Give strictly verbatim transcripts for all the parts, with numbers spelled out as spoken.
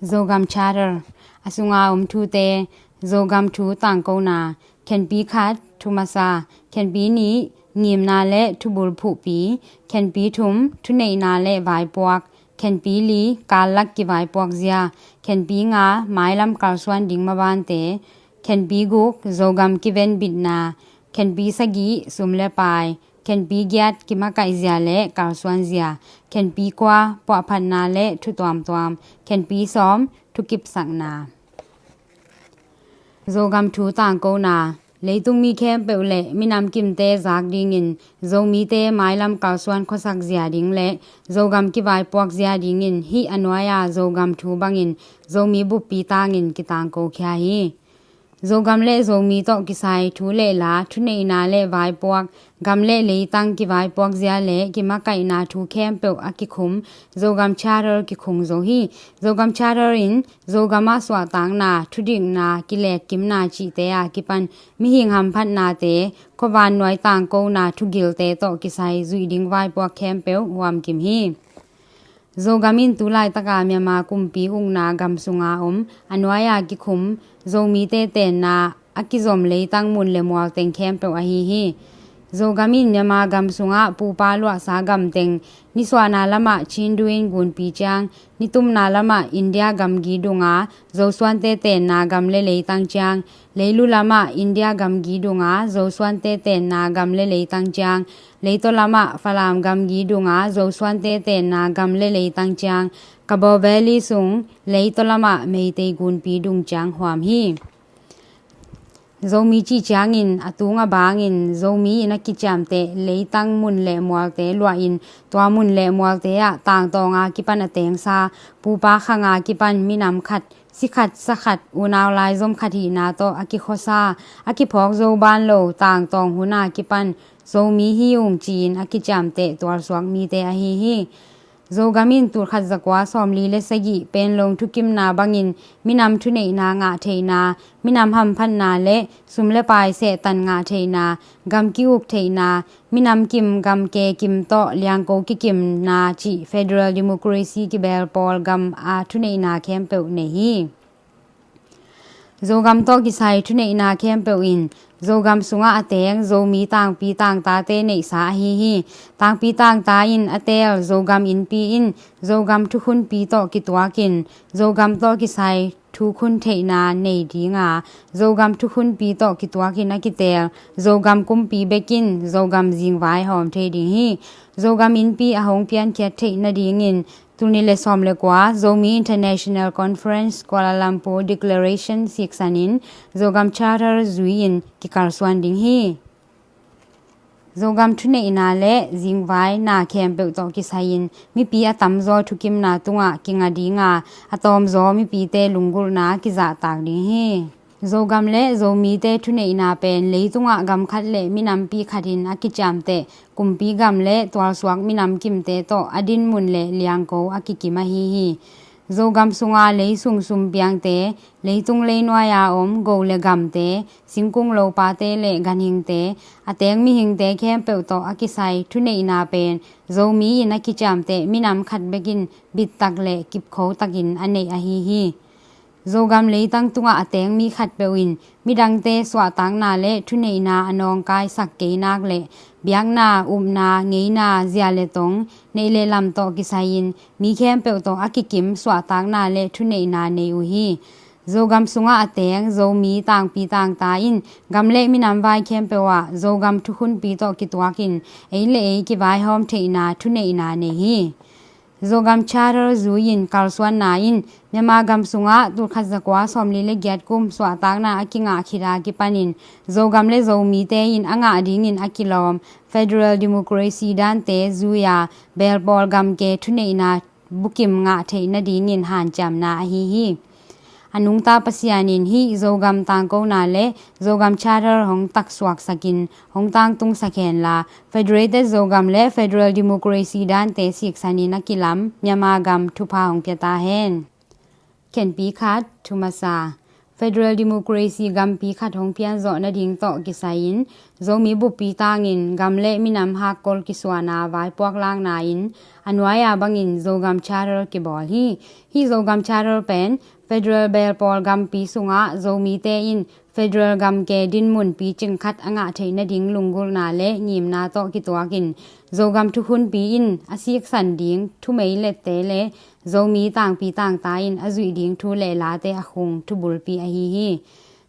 Zogam Charter, a sunga om thute. Zogam thu tangkona. Khenpi khat, thu masa. Khenpi nih, ngimna le thubul phuhpi. Khenpi thum, thuneihna le vaipuak. Khenpi li, kallak kivaipuak zia. Khenpi nga, mailam kalsuan ding mabante. Khenpi guk, Zogam kiven bitna. Khenpi sagih, sum le pai. Khenpi giat, kimakaih zia le kalsuan zia. Khenpi kua, puahphatna le thu tuamtuam. Khenpi sawm, thukipsakna. Zogam thu tangkona. Leitung mi khempeuh le minam kimte zak dingin Zomite mailam kalsuan khuasak zia ding le Zogam kivaipuak zia dingin hih a nuai-a Zogam thu bangin Zomi buppi tangin kitangko khia hi. Zogam le Zomi tawh kisai thu le la, thuneihna le vaipuak, gam le leitang kivaipuak zia le kimakaihna thu khempeuh a kikhum Zogam Charter kikhung zo hi. Zogam Charter in Zogam ah suahtakna, thudikna, kilekkimna cihte a kipan mihing hamphatnate, khuavan nuai tangkona thugilte tawh kisai zuih ding vaipuak khempeuh huamkim hi. Zogam in tu laitaka Myanmar kumpi ukna gam sunga om a nuai-a kikhum Zomite tenna a kizom leitang mun le mual teng khempeuh ahi hi. Zogam in Myanmar gam sungah pupa luahsa gam teng, nisuahna lamah Chindu in gunpi ciang, nitumna lamah India gamgi dunga Zosuante tenna gam le leitang ciang, leilu lamah India gamgi dunga Zosuante tenna gam le leitang ciang, leitaw lamah Falam gamgi dunga Zosuante tenna gam le leitang ciang, Kabaw Valley sung leitaw lamah Meitei gunpi dung ciang huam hi. Zomi cih ciangin a tung a bangin Zomi in a kiciamteh leitang mun le mualte luahin tua mun le mualte ah tangtawnga kipan a tengsa, pupa khanga kipan minam khat, si khat, sa khat, unau laizom khat hihna tawh a kikhuasa, a kiphawk zo ban lo tangtawng huna kipan Zomi hi ung ci-in a kiciamteh tualsuak mite ahi hi. Zogam in tulkhat zakua sawmli le sagih Penlong thukimna bangin minam thuneihna ngah theihna, minam hamphatna le sum le pai sehtan ngah theihna, gam ki-uk theihna, minam kim gam ke kim tawh liangko kikimna cih federal democracy kibel pawl gam a thuneihna khempeuh nei hi. Zogam tawh kisai thuneihna khempeuh in Zogam sungah a teng Zomi tangpi tangtate neihsa ahi hi. Tangpi tangta in a teel Zogam innpi in Zogam thukhunpi tawh kituakin Zogam tawh kisai thukhun theihna nei dinga, Zogam thukhunpi tawh kituakin a kiteel Zogam kumpi bekin Zogam zingvai hawm thei ding hi. Zogam innpi a hong piankhiat theih nadingin tul nih le sawm le kua Zomi International Conference Kuala Lumpur Declaration siksanin Zogam Charter zui-in kikalsuan ding hi. Zogam thuneihna le zingvai na khempeuh tawh kisai-in mipi a tamzaw thukimna tungah kinga dinga, a tawmzaw mipite lunggulhna kizahtak ding hi. Zogam le Zomite thuneihna pen leitungah gam khat le minampi khat in a kiciamteh kumpi gam le tualsuak minam kimte tawh a dinmun le liangko a kikim ahi hi. Zogam sunga leisung sumpiangte, leitung leinuai-a om go le gamte, singkung lopate le ganhingte, a teng mihingte khempeuh tawh a kisai thuneihna pen Zomi in a kiciamteh minam khat bekin bittak le kipkhotakin a neih ahi hi. Zogam leitang tungah a teng mi khatpeuh in midangte suahtakna le thuneihna a nawngkaisak kei nak le biakna, upna, ngeina, zia le tong, neih le lam tawh kisai-in mi khempeuh tawh a kikim suahtakna le thuneihna nei uh hi. Zogam sungah a teng Zomi tangpi tangta in gam le minam vai khempeuh ah Zogam thukhunpi tawh kituakin ei le ei kivaihawm theihna thuneihna nei hi. Zogam Charter zui-in kalsuanna in Myanmar gam sungah tulkhat zakua sawmli le giat kum suahtakna a kingah khit a kipanin Zogam le Zomite in a ngah dingin a kilawm federal democracy dante zui-a belpawl gamke thuneihna bukim ngah theih nadingin hanciamna ahi hi. A nungta Pasian in hih Zogam tangkona le Zogam Charter hong taksuaksakin hong tangtungsak henla, Federated Zogam le Federal Democracy dante siksanin a kilam Myanmar gam thupha hong pia ta hen. Khenpi khat, thu masa. Federal Democracy gampi khat hong pianzawh nading tawh kisai-in Zomi buppi tangin gam le minam hakkol kisuahna vaipuak lakna in a nuai-a bangin Zogam Charter kibawl hi. Hih Zogam Charter pen federal belpawl gampi sungah Zomite in federal gamke dinmun picing khat a ngah theih nading lunggulhna le ngimna tawh kituakin Zogam thukhunpi in a siksan ding thumeilette le Zomi tangpi tangta in a zuih ding thu le late a khung thubulpi ahi hi.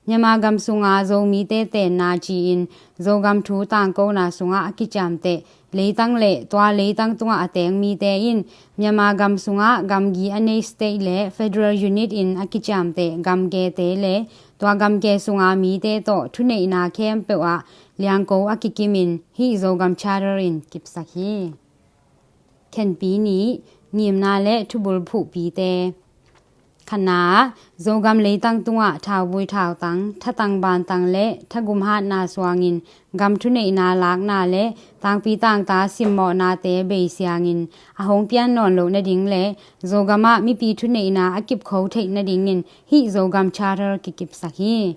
Myanmar gam sunga Zomite tenna ci-in Zogam thu tangkona sungah a kiciamteh leitang le tua leitang tungah a teng mite in Myanmar gam sungah gamgi a nei state le federal unit in a kiciamteh gamkete le tua gamke sunga mite tawh thuneihna khempeuh ah liangko a kikimin hih Zogam Charter in kipsak hi. Khenpi nih, ngimna le thubul phuhpite. Khatna ah, Zogam leitang tungah thauvui thautang, thatang bantang le thagum hatna suangin gam thuneihna lakna le tangpi tangta simmawhnate beisiangin a hong pian nawn loh nading le Zogam ah mipi thuneihna a kipkho theih nadingin hih Zogam Charter kikipsak hi.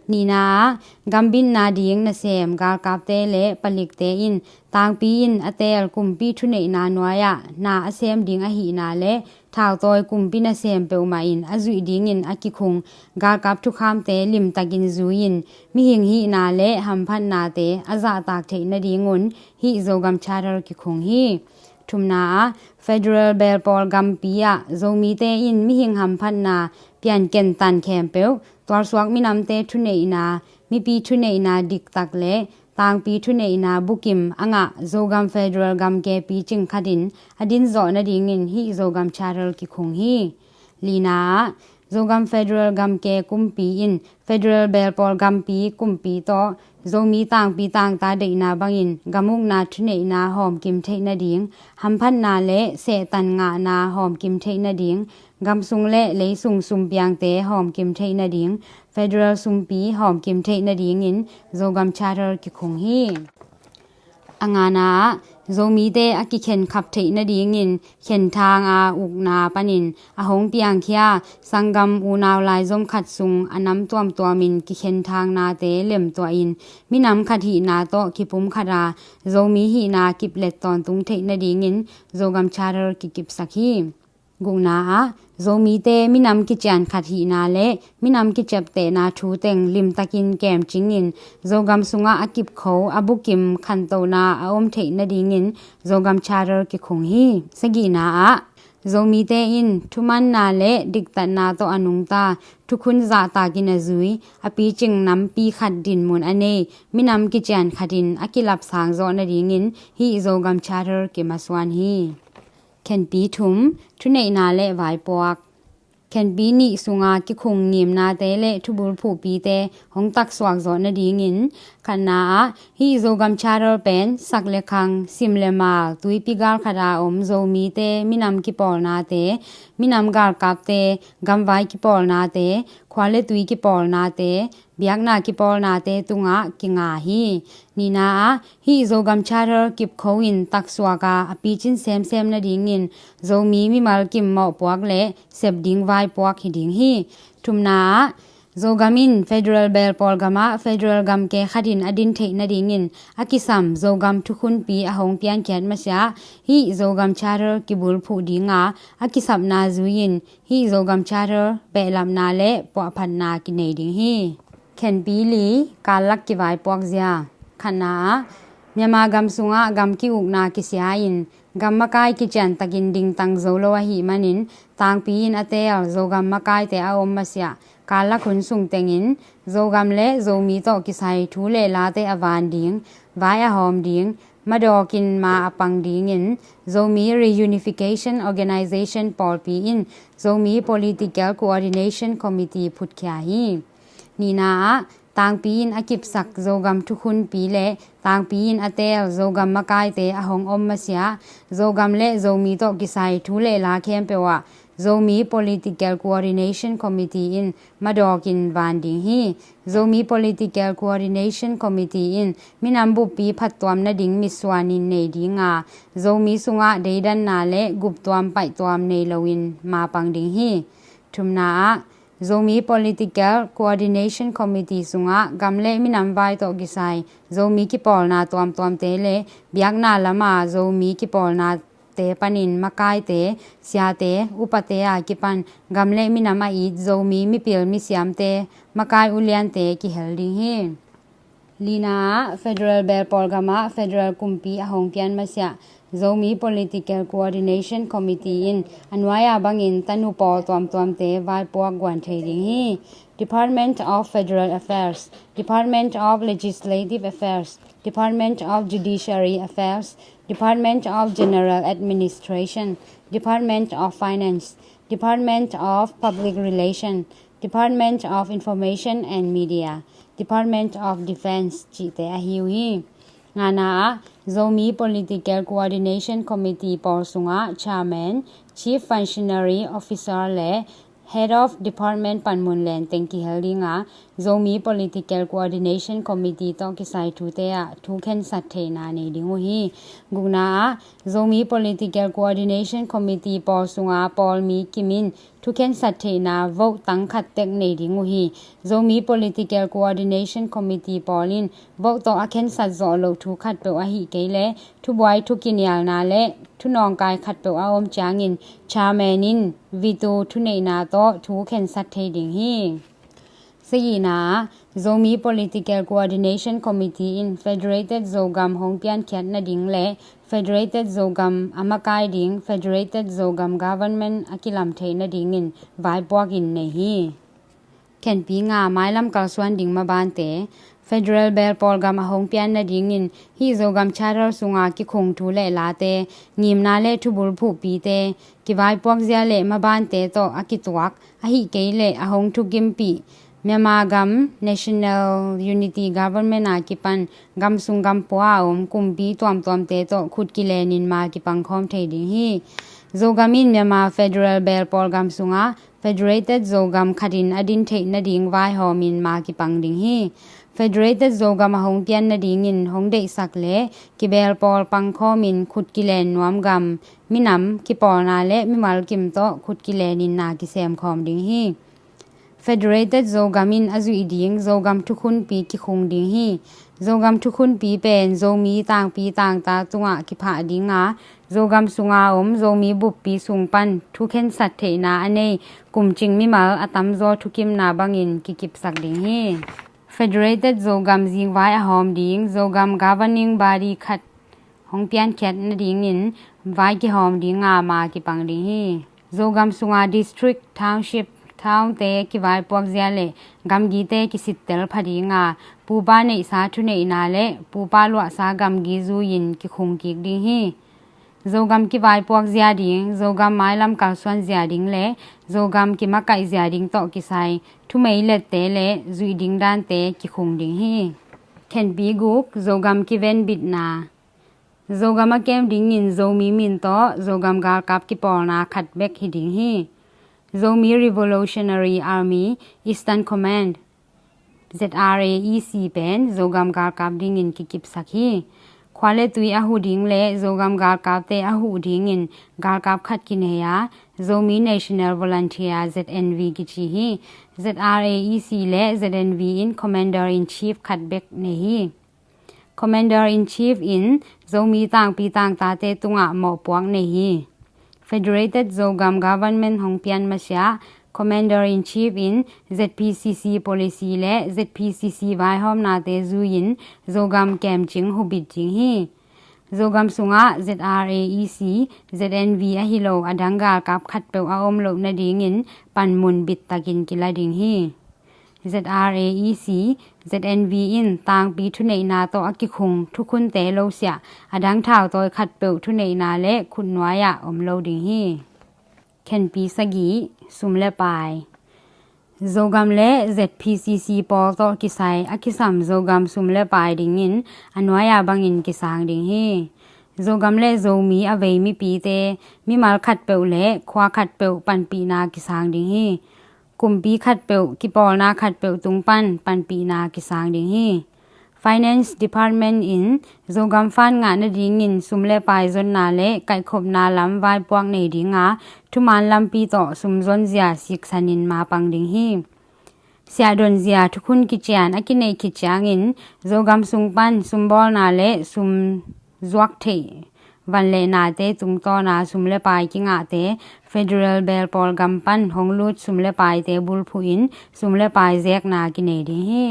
Nihna ah, gambitna ding nasem galkapte le palikte in tangpi in a teel kumpi thuneihna nuai-ah na a sem ding ahihna le thautawi kumpi nasem peuhmah in a zuih dingin a kikhung galkap thukhamte limtakin zui-in mihing hihna le hamphatnate a zahtak theih nadingun hih Zogam Charter kikhung hi. Thumna ah, federal belpawl gampi ah Zomite in mihing hamphatna pianken tan khempeuh tualsuak minamte thuneihna, mipi thuneihna diktak le tangpi thuneihna bukim a ngah Zogam federal gamke picing khatin a dinzawh nadingin hih Zogam Charter kikhung hi. Lina ah, Zogam federal gamke kumpi in federal belpawl gampi kumpi tawh Zomi tangpi tangta deihna bangin gamukna thuneihna hawmkim theih nading, hamphatna le sehtan ngahna hawmkim theih nading, gamsung le leisung sumpiangte hawmkim theih nading, federal sumpi hawmkim theih nadingin Zogam Charter kikhung hi. A ngana ah, Zomite a kikhenkhap theih nadingin khenthang a ukna panin a hong piangkhia sanggam unau laizom khat sung a nam tuamtuamin kikhenthang nate lemtuahin minam khat hihna tawh kipum khata Zomi hihna kiplet tawntung theih nadingin Zogam Charter kikipsak hi. Gukna ah, Zomite minam kician khat hihna le minam kiciaptehna thu teng limtakin kemcingin Zogam sungah a kipkho a bukim khantohna a om theih nadingin Zogam Charter kikhung hi. Sagihna ah, Zomite in thumanna le diktatna tawh a nungta thukhun zahtakin a zui a picing nampi khat dinmun a nei minam kician khatin a kilapsang zawh nadingin hih Zogam Charter kimasuan hi. Khenpi thum, thuneihna le vaipuak. Khenpi nih sunga kikhung ngimnate le thubul phuhpite hong taksuak zawh nadingin khatna ah hih Zogam Charter pen sak le khang, sim le mal, tuipi gal khata om Zomite minam kipawlnate, minam galkapte, gamvai kipawlnate, khua le tui kipawlnate, biakna kipawlnate tungah kinga hi. Nihna ah hih Zogam Charter kipkho in taksuak a a picin semsem nadingin Zomi mimal kim mawhpuak le sep ding vaipuak hi ding hi. Thumna ah Zogam in federal belpawl gamah federal gamke khatin a din theih nadingin a kisam Zogam thukhunpi a hong piankhiat masiah hih Zogam Charter kibulphuh dinga a kisapna zui-in hih Zogam Charter behlapna le puahphatna kinei ding hi. Khenpi li, kallak kivaipuak zia. Khatna ah Myanmar gam sungah gam ki-ukna kisia-in gam makai kiciantakin dingtang zo lo ahih manin tangpi in a teel Zogam makaite a om masiah kallak hun sung tengin Zogam le Zomi tawh kisai thu le late a van ding, vai a hawm ding, madawkin ma a pang dingin Zomi Reunification Organization pawlpi in Zomi Political Coordination Committee phutkhia hi. Nihna ah tangpi in a kipsak Zogam thukhunpi le tangpi in a teel Zogam makaite a hong om masiah Zogam le Zomi tawh kisai thu le la khempeuh ah Zomi Political Coordination Committee in madawkin van ding hi. Zomi Political Coordination Committee in minam buppi phattuam nading mitsuanin nei dinga Zomi sungah deidanna le guptuam paihtuam nei loin mapang ding hi. Thumna ah Zomi Political Coordination Committee sungah gam le minam vai tawh kisai Zomi kipawlna tuamtuamte le biakna lama Zomi kipawlnate panin makaite, siate, upate a kipan gam le minam a it Zomi mipil misiamte, makai uliante kihel ding hi. Lina ah, Federal Belpawl gamah Federal kumpi a hong pian masiah Zomi Political Coordination Committee in a nuai-a bangin tanu pawl tuamtuamte vaipuak guan thei ding hi. Department of Federal Affairs, Department of Legislative Affairs, Department of Judiciary Affairs, Department of General Administration, Department of Finance, Department of Public Relation, Department of Information and Media, Department of Defense cihte ahi uh hi. Ngana ah, Zomi Political Coordination Committee pawl sungah Chairman, Chief Functionary Officer le Head of Department panmun lenteng kihel ding a, Zomi Political Coordination Committee tawh kisai thute ah thu khensat theihna nei ding uh hi. Gukna ah, Zomi Political Coordination Committee pawl sunga pawlmi kimin thu khensat theihna vote tang khat tek nei ding uh hi. Zomi Political Coordination Committee pawl in vote tawh a khensat zawh loh thu khatpeuh ahih kei leh thubuai thukinialna le thunawngkai khatpeuh a om ciangin chairman in veto thuneihna tawh thu khensat thei ding hi. Sagihna ah, Zomi Political Coordination Committee in Federated Zogam hong piankhiat nading le Federated Zogam a makai ding Federated Zogam Government a kilam theih nadingin vaipuak in nei hi. Khenpi nga, mailam kalsuan ding mabante. Federal Belpawl gam a hong pian nadingin hih Zogam Charter sunga kikhung thu le late, ngimna le thubul phuhpite, kivaipuak zia le mabante tawh a kituak, ahih kei leh a hong thukimpih Myanmar gam National Unity Government a kipan gam sung gam pua a om kumpi tuamtuamte tawh khut kilenin ma kipangkhawm thei ding hi. Zogam in Myanmar Federal Belpawl gam sunga Federated Zogam khatin a din theih nading vaihawmin ma kipang ding hi. Federated Zogam a hong pian nadingin hong deihsak le kibelpawl pangkhawmin khut kilen nuam gam, minam, kipawlna le mimal kim tawh khut kilenin na kisemkhawm ding hi. Federated Zogam in a zuih ding Zogam thukhunpi kikhung ding hi. Zogam thukhunpi pen Zomi tangpi tangta tungah kiphah ding a, Zogam sunga om Zomi buppi sung pan thu khensat theihna a nei kumcing mimal a tamzaw thukimna bangin kikipsak ding hi. Federated Zogam zingvai a hawm ding Zogam governing body khat hong piankhiat nadingin vai kihawm ding a ma kipang ding hi. Zogam sunga district, township, townte kivaipuak zia le gamgite kisittel pha ding a, pupa neihsa thuneihna le pupa luahsa gamgi zui-in kikhung kik ding hi. Zogam kivaipuak zia ding, Zogam mailam kalsuan zia ding le Zogam kimakaih zia ding tawh kisai thumei lette le zuih ding dante kikhung ding hi. Khenpi guk, Zogam kivenbitna. Zogam a kem dingin Zomi min tawh Zogam galkap kipawlna khat bek hi ding hi. Zomi Revolutionary Army Eastern Command, Z R A E C pen Zogam galkap dingin kikipsak hi. Khua le tui a huh ding le Zogam galkapte a huh dingin galkap khat kinei a, Zomi National Volunteer, Z N V kici hi. Z R A E C le Z N V in Commander in Chief khat bek nei hi. Commander in Chief in Zomi tangpi tangtate tungah mawhpuak nei hi. Federated Zogam Government hong pian masiah Commander in Chief in Z P C C policy le Z P C C vaihawmnate zui-in Zogam kemcing hubit ding hi. Zogam sungah Z R A E C, Z N V ahi lo a dang galkap khatpeuh a om loh nadingin panmun bittakin kila ding hi. Z R A E C, Z N V in tangpi thuneihna tawh a kikhung thukhunte lo siah a dang thautawi khatpeuh thuneihna le khutnuai-ah om lo ding hi. Khenpi sagih, sum le pai. Zogam le Z P C C pawl tawh kisai a kisam Zogam sum le pai dingin a nuai-a bangin kisang ding hi. Zogam le Zomi a vei mipite, mimal khatpeuh le khua khatpeuh panpihna kisang ding hi. Kumpi khatpeuh, kipawlna khatpeuh tung pan panpihna kisang ding hi. Finance Department in Zogam fund ngah nadingin sum le pai zonna le kaihkhopna lam vaipuak nei dinga thuman lampi tawh sum zonzia siksanin mapang ding hi. Siahdonzia thukhun kician a kineih khit ciangin Zogam sung pan sumbawlna le sum zuak theih van le nate tungtawna sum le pai kingahte federal belpawl gam pan hong lut sum le paite bulphuhin sum le pai zekna kinei ding hi.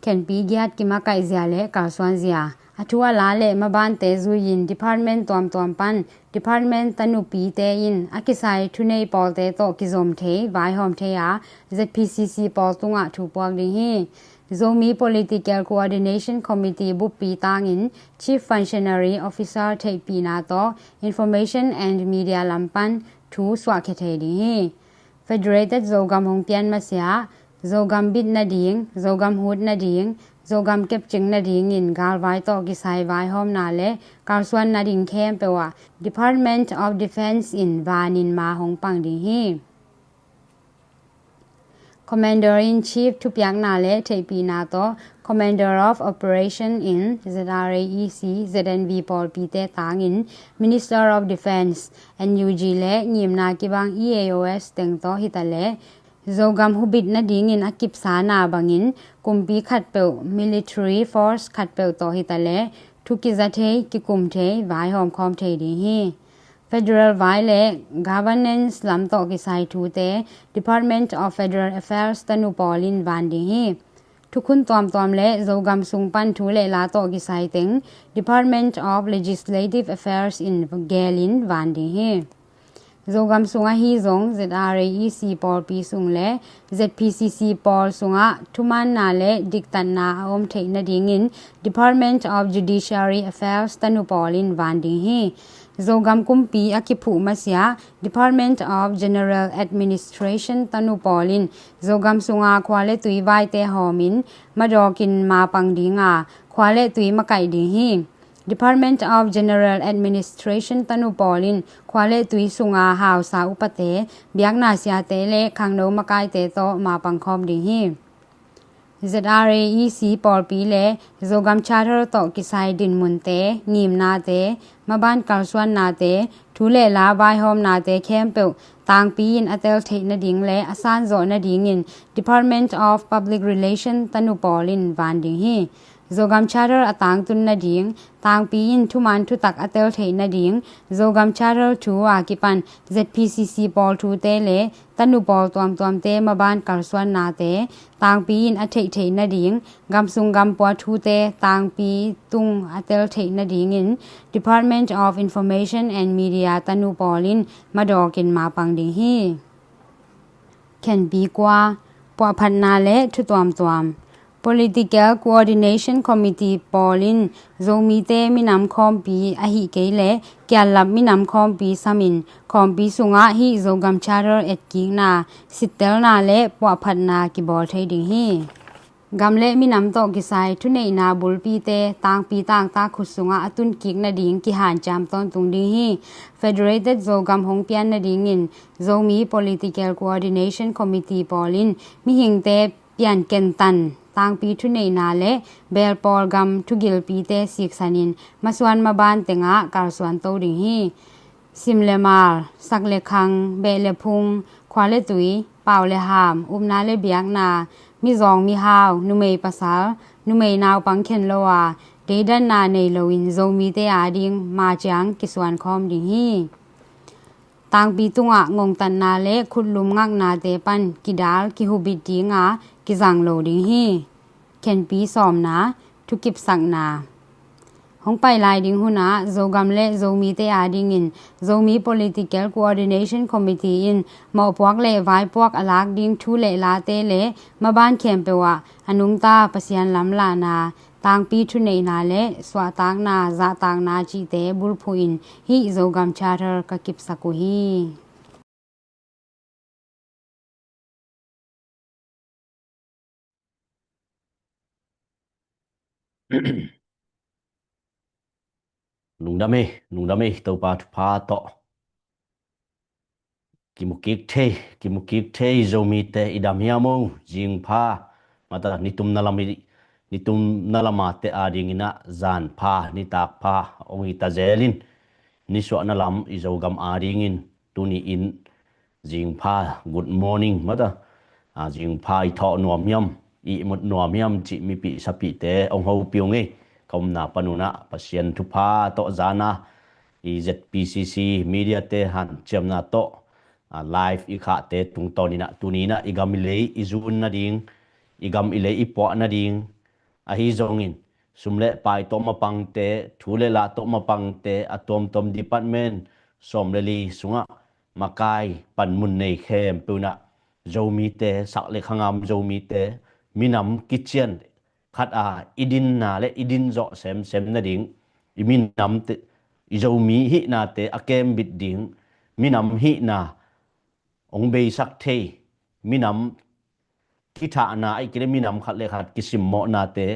Khenpi giat kimakaihzia le kalsuanzia a thu a la le mabante zuiin department tuamtuam pan department tanupite in a kisai thunei pawlte tawh kizom thei vaihawm thei a Z P C C pawl tungah thu puak ding hi. Zomi Political Coordination Committee buppi tangin Chief Functionary Officer theihpihna tawh Information and Media lam pan thu suahkhia thei ding hi. Federated Zogam hong pian masiah Zogam bit nading, Zogam hut nading, Zogam kepcing nadingin galvai tawh kisai vaihawmna le kalsuan nading khempeuh ah Department of Defence in vanin ma hong pang ding hi. Commander in Chief thupiakna le theihpihna tawh Commander of Operation in Z R A E C, Z N V pawlpite tangin Minister of Defence, N U G le ngimna kibang E A O S teng tawh hitaleh Zogam hubit nadingin a kipsana bangin kumpi khatpeuh, military force khatpeuh tawh hitaleh thu kiza thei, kikum thei, vaihawm khawm thei ding hi. Federal vai le governance lam tawh kisai thute Department of Federal Affairs tanu pawlin van ding hi. Thukhun tuamtuam le Zogam sung pan thu le la tawh kisai teng Department of Legislative Affairs in gelin van ding hi. Zogam sung ahi zong Z R A E C pawlpi sung le Z P C C pawl sungah thumaanna le diktatna a om theih nadingin Department of Judiciary Affairs tanu pawlin van ding hi. Zogam kumpi a kiphuh masiah Department of General Administration tanu pawlin Zogam sunga khua le tui vaite hawmin madawkin mapang dinga khua le tui makaih ding hi. Department of General Administration tanu pawlin khua le tui sunga hausa upate, biakna siate le khangno makaite tawh mapang khawm ding hi. Z R A E C pawlpi le Zogam Charter tawh kisai dinmunte, ngimnate, maban kalsuannate, thu le la vaihawmnate khempeuh tangpi in a tel theih nading le a sanzawh nadingin Department of Public Relation tanu pawlin van ding hi. Zogam Charter a tangtun nading, tangpi in thuman thutak a tel theih nading, Zogam Charter thu a kipan Z P C C pawl thute le tanu pawl tuamtuamte maban kalsuannate tangpi in a theih theih nading, gamsung gampua thute tangpi tung a tel theih nadingin Department of Information and Media tanu pawlin madawkin mapang ding hi. Khenpi kua, puahphatna le thu tuamtuam. Political Coordination Committee pawlin Zomite minam khawmpi ahi kei le kiallap minam khawmpi samin khawmpi sungah hih Zogam Charter etkikna, sittelna le puahphatna kibawl thei ding hi. Gam le minam tawh kisai thuneihna bulpite tangpi tangtak khut sungah a tunkik nading kihanciam tawntung ding hi. Federated Zogam hong pian nadingin Zomi Political Coordination Committee pawlin mihingte piankentan tangpi thuneihna le belpawl gam thugilpite siksanin masuan maban tengah kalsuan to ding hi. Sim le mal, sak le khang, beh le phung, khua le tui, pau le ham, upna le biakna, mizawng mihau, numei pasal, numei naupang khen lo a, deidanna nei loin Zomite ading maciang kisuan khawm ding hi. Tangpi tungah ngongtatna le khutlum ngaknate pan kidal kihubit dinga kizang lo ding hi. Khenpi sawmna, thukipsakna. Hong pai lai ding hunah Zogam le Zomite adingin Zomi Political Coordination Committee in mawhpuak le vaipuak a lak ding thu le late le maban khempeuh ah a nungta Pasian lamlahna, tangpi thuneihna le suahtakna, zahtakna cihte bulphuhin hih Zogam Charter ka kipsak uh hi. Lungdam ei, lungdam ei, Topa thupha tawh. Kimukik thei, kimukik thei Zomite i dam hiam o, zingpha, mata nitumna lam i nitumna lamate adingin ah zan pha, nitak pha hong hi ta zel in, nisuahna lam i Zogam adingin tuni in zing pha, good morning mata, a, zing pha i thawh nuam hiam, i mut nuam hiam cih mipih sapihte hong hopih ung ei. Ka omna panun ah Pasian thupha tawh zan a i Z P C C media te hanciamna tawh, a, live i khahte tungtawn in ah tuni in ah i gam i lei i zun nading, i gam i lei i puah nading, ahi zongin sum le pai tawh mapangte, thu le la tawh mapangte, a tuamtuam department sawm le li sungah makai panmun nei khempeuh in ah Zomite, sak le khangam Zomite, minam kician khat a i dinna le i din zawh semsem nading, i minamte, i Zomi hihnate a kembit ding, minam hihna hong beisak thei, minam kithahna ahih kei leh minam khat le khat kisimmawhnate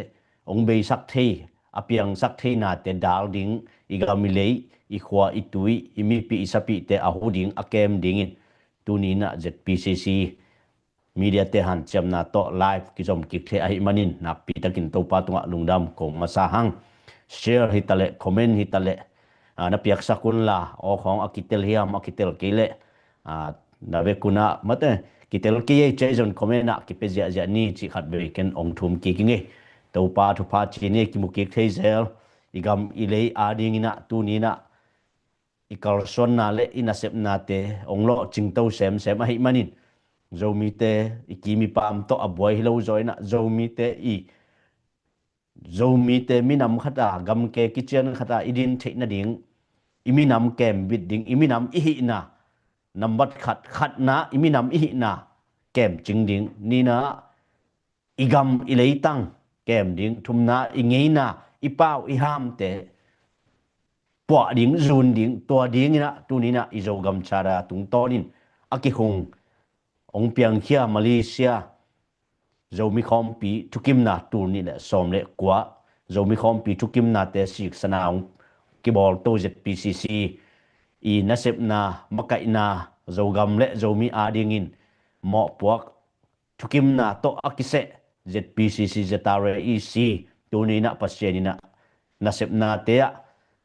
hong beisak thei, a piangsak theinate dal ding, i gam i lei, i khua i tui, i mipih i sapihte a hu ding a kem dingin tuni in ah Z P C C media te hanciamna tawh live kizom kik thei ahih manin nakpi takin Topa tungah lungdam ko masa hang. Share hi ta leh, comment hi ta leh, a, na piaksak un la, aw khawng a kitel hiam, a kitel kei leh, a, na vek un ah mate, kitel kei ei cih zong comment ah kipia ziahziah ni cih khat vei ken hong thum kik ing ei. Topa thupha ci ni, kimu kik thei zel, i gam i lei adingin ah tuni in ah i kalsuanna le i nasepnate hong lawhcingto semsem ahih manin Zomite i kim i pam tawh a buai hi lo zaw in ah Zomite i, Zomite minam khat a, gamke kician khat a i din theih nading, i minam kembit ding, i minam i hihna nambat khat, khatna, i minam i hihna kemcing ding, nihna i gam i leitang kem ding, thumna i ngeina, i pau i hamte puah ding, zun ding, tua dingin ah tuni in ah i Zogam Charter tungtawnin a kihung hong piangkhia Malaysia Zomi Khawmpi Thukimna, tul nih le sawm le kua Zomi Khawmpi Thukimnate siksana hong kibawlto Z P C C i nasepna, makaihna, Zogam le Zomi adingin mawhpuak thukimna tawh a kiseh Z P C C, Z R A E C, tuni in ah Pasian in ah nasepnate ah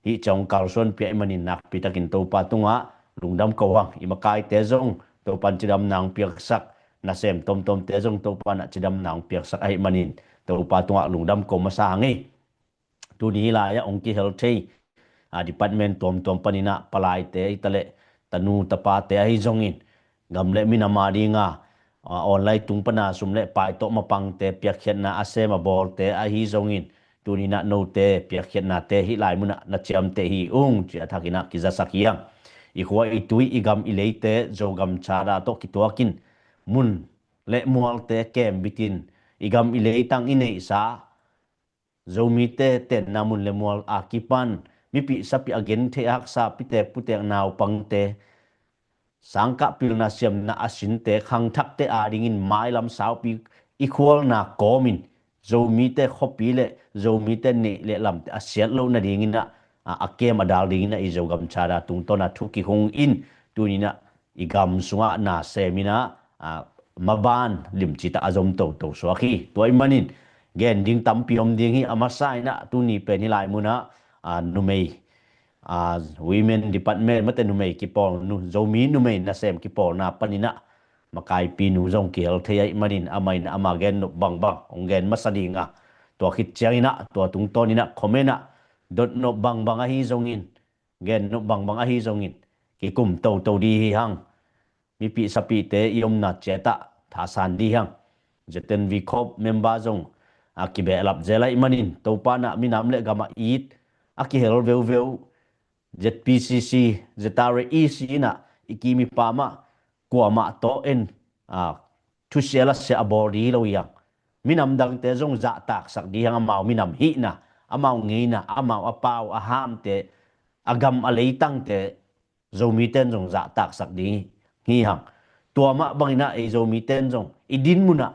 hih ciang kalsuan pia ahih manin nakpi takin Topa tungah lungdam ko hang. I makaite zong Topan cidamna hong piaksak, nasem tomtomte zong Topan ah cidamna hong piaksak ahih manin Topa tungah lungdam ko masa hang ei. Tuni lai-ah hong kihel thei, a, department tuamtuam panin ah palaite hi ta leh, tanu tapate ahi zongin, gam le minam adinga, a, online tung pana sum le pai tawh mapangte, piakkhiatna a sem a bawlte ahi zongin, tuni in ah note piakkhiatnate hih lai munah na ciamteh hi ung, ci a thakin ah kizasak hi hang. I khua i tui, i gam i leite Zogam Charter tawh kituakin mun le mualte kembit in i gam i leitang i neihsa Zomite tenna mun le mual a kipan mipih sapih a gentheih a haksa pitek putek naupangte, sangkah pilna siamna a sinte, khangthakte adingin mailam saupi i khualna kawmin Zomite khuapi le Zomite neih le lamte a siat loh nadingin ah, a, a kem a dal dingin ah i Zogam Charter tungtawn a thu kihung in tuni in ah i gam sungah na semin ah, a, maban limci tak a zom toto suak hi. Tua ahih manin gen ding tampi om ding hi. A masa in ah tuni pen hih lai munah, a, numei, a, women department, mate, numei kipawl, nu, Zomi numei nasem kipawlna panin ah makaipi nu zong kihel thei ahih manin amah in ama gen nop bangbang hong gen masa ding a, tua khit ciangin ah tua tungtawn in ah comment ah dot nop bangbang ahi zongin, gen nop bangbang ahi zongin kikum toto ding hi hang. Mipih sapihte i omna ciat ah thasan ding hi hang. Z N V Corp member zong a kibehlap zel ahih manin Topa in ah minam le gam a it a kihel veuveu Z P C C, Z R A E C in ah i kim i pam ah kuamah tawh en, a, thusia lasia a bawl ding hi lo hi hang. Minam dangte zong zahtaksak ding hi hang, amau minam hihna, amau ngeina, amau a pau a hamte, a gam a leitangte Zomite in zong zahtaksak ding hi hang. Tua mah bangin ah ei Zomite in zong i din munah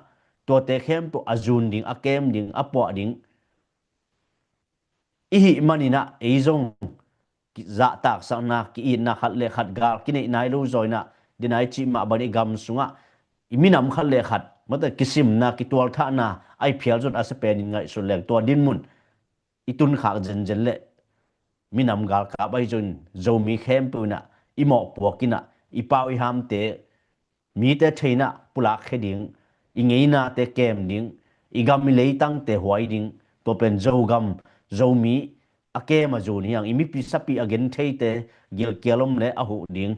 tuate khempeuh a zun ding, a kem ding, a puah ding i hih manin ah ei zong zahtaksakna, ki-itna khat le khat gal kineih nai lo zaw in ah, dinai cih mah bangin i gam sungah i minam khat le khat mate kisimna, kitualthahna a i phial zon a sia penin ngaihsun leng tua dinmun i tunkhak zenzen leh minam galkap ahi zongin Zomi khempeuh inah i mawhpuak inah i pau i hamte mite thei inah pulakkhia ding, i ngeinate kem ding, i gam i leitangte huai ding, tua pen Zogam, Zomi a kem a zun hi hang. I mipi sapi a gen theite gilkial om le a huh ding,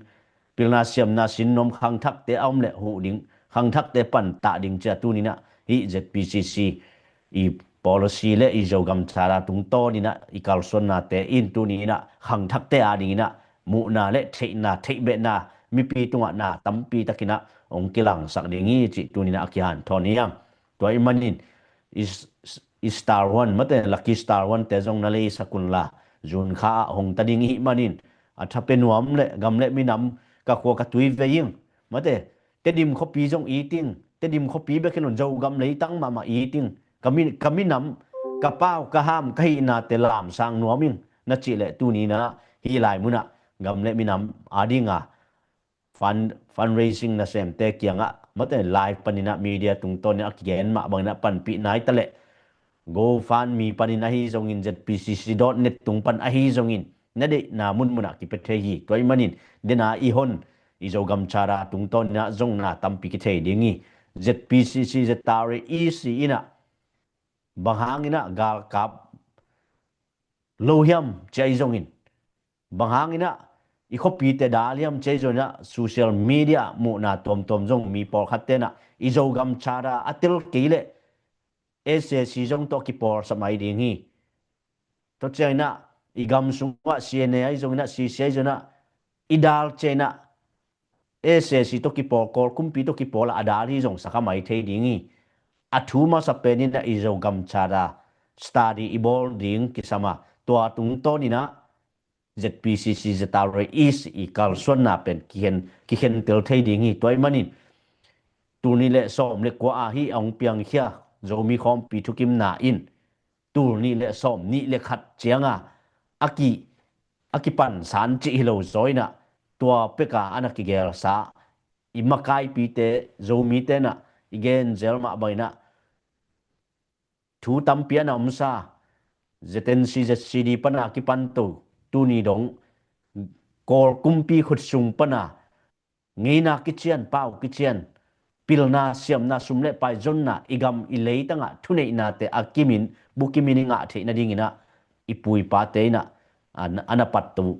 pilna siamna sinnom khangthakte a om le huh ding, khangthakte pantah ding cia tuninah hih Z P C C i policy le i Zogam Charter tungtawninah i kalsuannate in tuninah khangthakte a dinginah muhna le theihna, theihbehna mipi tungah na tampi takinah hong kilangsak ding hi cih tuninah a kihanthawn hi hang. Tua i manin i, i Star One, mate Lucky Star One te zong na leisak unla, zunkha ah hong ta ding i hih manin a tha pia nuam le gam le minam ka khua ka tui vei ing, mate Tedim khuapi zong i ting, Tedim khuapi bek hi lo in Zogam leitang mahmah i ting, ka mi, ka minam, ka pau, ka ham, ka hihnate lamsang nuam ing na cih leh tuninah hih lai munah gam le minam a dinga fund, fundraising nasemte kiangah, mate live paninah media tungtawninah a kigen mah banginah panpih nai ta leh GoFundMe panin ahi zongin, Z P C C dot net tung pan ahi zongin na deihna munmunah kipia thei hi. Tua i manin dena i hon i Zogam Charter tungtawninah zong na tampi kithei ding hi. Z P C C, Z R A E C inah bang hanginah galkap lo hiam ci ahi zongin, bang hanginah i khuapite dal hiam ci ahi zonginah social media muhna tuamtuam zong mi pawlkhat tenah i Zogam Charter a tel kei leh S A C zong tawh kipawlsap mai ding hi. Tua cianginah i gam sungah C N A ahi zonginah, C C ahi zonginah i dal cianginah S A C tawh kipawl, Kawl kumpi tawh kipawl a dal hi zong sakha mai thei ding hi. A thu masa peninah i Zogam Charter study i bawl ding kisam a, tua tungtawninah Z P C C, Z R A E C i kalsuanna pen kikhen, kikhentel thei ding hi. Tua i manin tul nih le sawm le kua ahi a hong piangkhia Zomi Khawmpi Thukimna in tul nih le sawm nih le khat cianga a ki, a kipansan cih hi lo zaw inah tua peka a na kigelsa i makaipite, Zomite inah i genzel mah banginah thu tampi a na omsa, Z N C, Z C D pana kipanto, tuni dong Kawl kumpi khutsung pana ngeina kician, pau kician, pilna, siamna, sum le pai zonna, i gam i leitangah thuneihnate a kimin bukimin i ngah theih nadinginah i pu i pate inah a na, a na patto uh,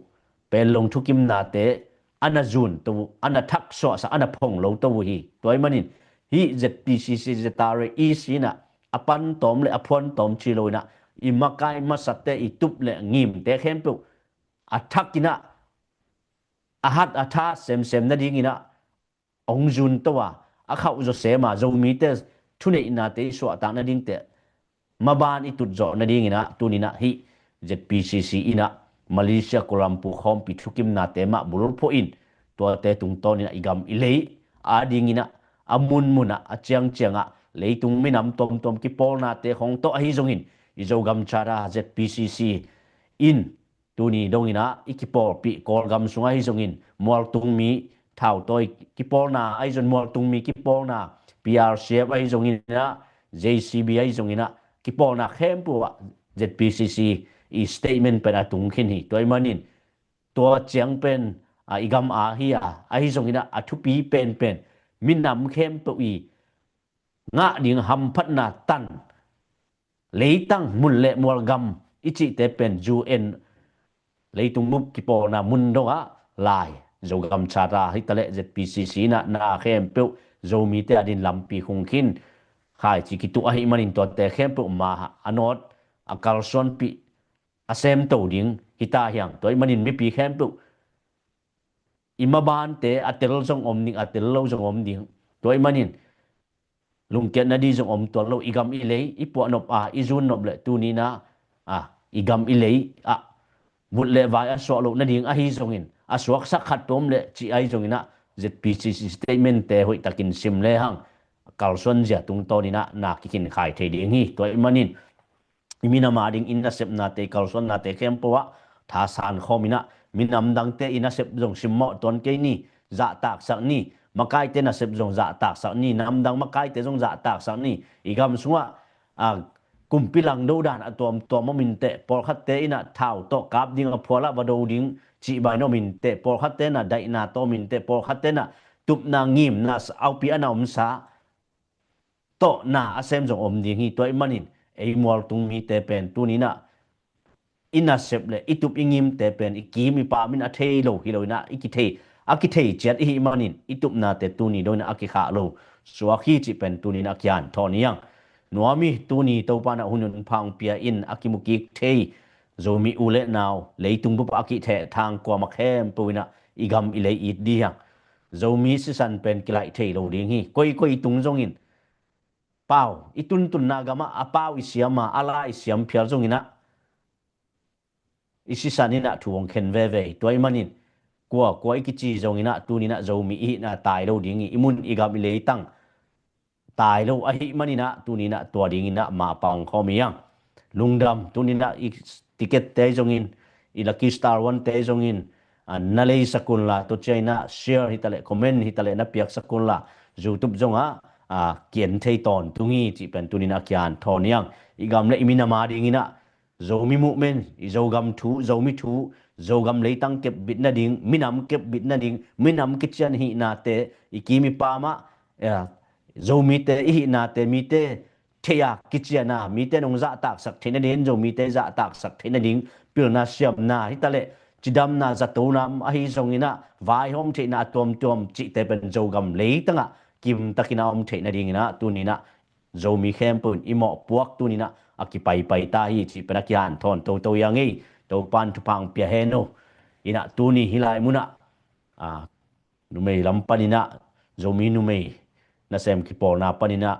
Panglong thukimnate a na zunto uh, a na thaksuahsak, a na phong loto uh hi. Tua i manin hih Z P C C, Z R A E C inah a pantawm le a phuantawm ci lo inah i makai masate, i tup le ngimte khempeuh a thakinah a hat a tha semsem nadinginah hong zunto a, a khauh zawsem a, Zomite thuneihnate i suahtak nadingte maban i tutzawh nadinginah tuninah hih Z P C C inah Malaysia Kuala Lumpur khawmpi thukimnate mah bulphuh in tuate tungtawninah i gam i lei a dinginah a munmunah a ciangciangah leitung minam tuamtuam kipawlnate khong tawh ahi zongin i Zogam Charter Z P C C in tuni donginah i kipawlpih Kawlgam sungah ahi zongin mualtungmi thautawi kipawlna ahi zong, mualtungmi kipawlna, P R C F ahi zonginah, J C B ahi zonginah kipawlna khempeuh ah Z P C C i statement pen a tung khin hi. Tua i manin tua ciang pen a i gam a hi a, ahi zonginah a thupi penpen minam khempeuh i ngah ding hamphatna tan leitang mun le mualgam i cihte pen U N leitung bup kipawlna mun dongah lai Zogam Charter hitaleh Z P C C inah na khempeuh Zomite adin lampi khung khin khaici kituh ahih manin tuate khempeuh ma a nawt a kalsuanpih a semto ding hita hiang. Tua ih manin mipi khempeuh i mabante a tel zong om ding, a tel lo zong om ding. Tua ih manin lungkiat nading zong om tuan lo, i gam i lei i puahnop a i zunnop le tuninah a i gam i lei ah vut le vai a suah loh nading ahi zongin a suaksak khat peuh om le cih ahi zonginah Z P C C statementte hoihtakin sim lehang kalsuanzia tungtawninah na kikhin khai thei ding hi. Tua ih manin i minam ading in nasepnate, i kalsuannate khempeuh ah thasan khawminah minam dangte i nasep zong simmawh tuan kei ni, zahtaksak ni, makaite nasep zong zahtaksak ni, namdang makaite zong zahtaksak ni. I gam sungah a kumpi langdo dan a tuamtuam om inteh, pawlkhatte in ah thau tawh kap ding, a phual ah va do ding cih bang in om inteh, pawlkhatte in ah daihna tawh om inteh, pawlkhatte in ah tupna, ngimna, aupi a na omsa tawh na a sem zong om ding hi. Tua ahih manin ei mualtung mite pen tuni in ah i nasep le i tup i ngimte pen i kim i pam in a thei lo hi lo in ah, i kithei, a kithei ciat i hih manin i tupnate tuni dong in ah a kikhah lo suak hi cih pen tuni in ah a kihanthawn hi hang. Nuam hi. Tuni Topa in ah hun nunpha hong pia in a kimukik thei Zomi u le nau, leitung bup ah a kithehthang kuamah khempeuh in ah i gam i lei it ding hi hang. Zomi sisan pen kilaih thei lo ding hi. Koikoi tung zongin, pau, i tuntunna gamah a pau i siam a, a la i siam phial zongin ah i sisan in ah thu hong khen veve hi. Tua ahih manin kua kua i kici zongin ah tuni in ah Zomi i hihna tai lo ding hi. I mun i gam i leitang tai lo ahih manin ah tuni in ah tua ding in ah mapang khawm hi hang. Lungdam. Tuni in ah i ticket-te zongin, i Lucky Star One-te zongin, a, na leisak unla, tua ciang in ah share hi ta leh, comment hi ta leh na piaksak unla, YouTube zongah a, kien thei tawntung hi cih pen tuni in ah a kihanthawn hi hang. I gam le i minam a ding in ah Zomi movement, i Zogam thu, Zomi thu, Zogam leitang kepbit nading, minam kepbit nading, minam kician hihnate i kim i pam ah, a, Zomite i hihnate mite thei a, kician a, mite nong zahtaksak theih nading, Zomite zahtaksak theih nading pilna siamna hi ta leh, cidamna, zatona ahi zongin ah vaihawm theihna a tuamtuam cihte pen Zogam leitang ah kimtakin a om theih nading in ah tuni in ah Zomi khempeuh in i mawhpuak tuni in ah a kipaipai ta hi cih pen a kihanthawn toto hi hang ei. Topa in thupha hong pia hen aw. In ah tuni hih lai mun ah, a, numei lam panin ah, Zomi numei nasem kipawlna panin ah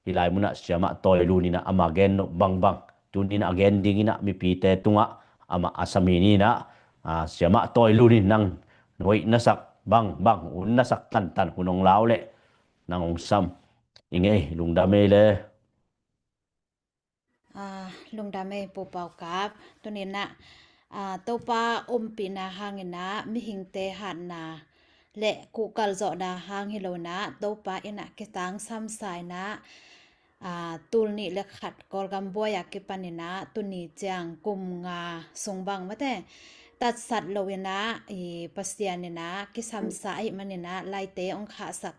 hih lai mun ah Siamah Tawi Lun in ah amah gen nop bangbang tuni in ah a gen ding in ah mipite tungah amah a sami ni in ah, a, Siamah Tawi Lun in nang hoih na sak bangbang, hun na sak tantan hun hong la uh leh nang hong sam ing ei. Lungdam ei le. A, lungdam ei Pu Pau Kap. Tuni in ah, a, Topa ompihna hangin ah mihingte hatna le kuhkal zawhna hang hi lo in ah Topa in ah kitangsam sa in ah, a, tul nih le khat Kawlgam buai a kipan in ah tuni ciang kum nga sung bang mate tatsat lo in ah, i, Pasian in ah kisamsa ahih manin ah laite hong khahsak.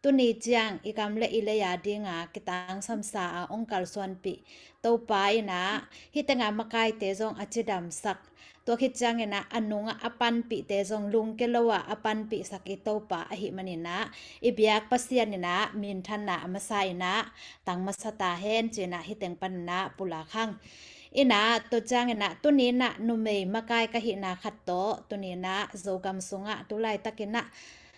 Tuni ciang i gam le i lei a ding a kitangsamsa a hong kalsuanpih Topa in ah hih teng a makaite zong a cidamsak, tua khit ciangin ah a nungah a panpihte zong lungke lo a a panpihsak i Topa ahih manin ah i biak Pasian in ah minthanna a masa in ah tang masa ta hen ci in ah hih teng panin ah pulak hang. In ah tua ciangin ah tuni in ah numei makai ka hihna khat tawh tuni in ah Zogam sungah tu laitakin ah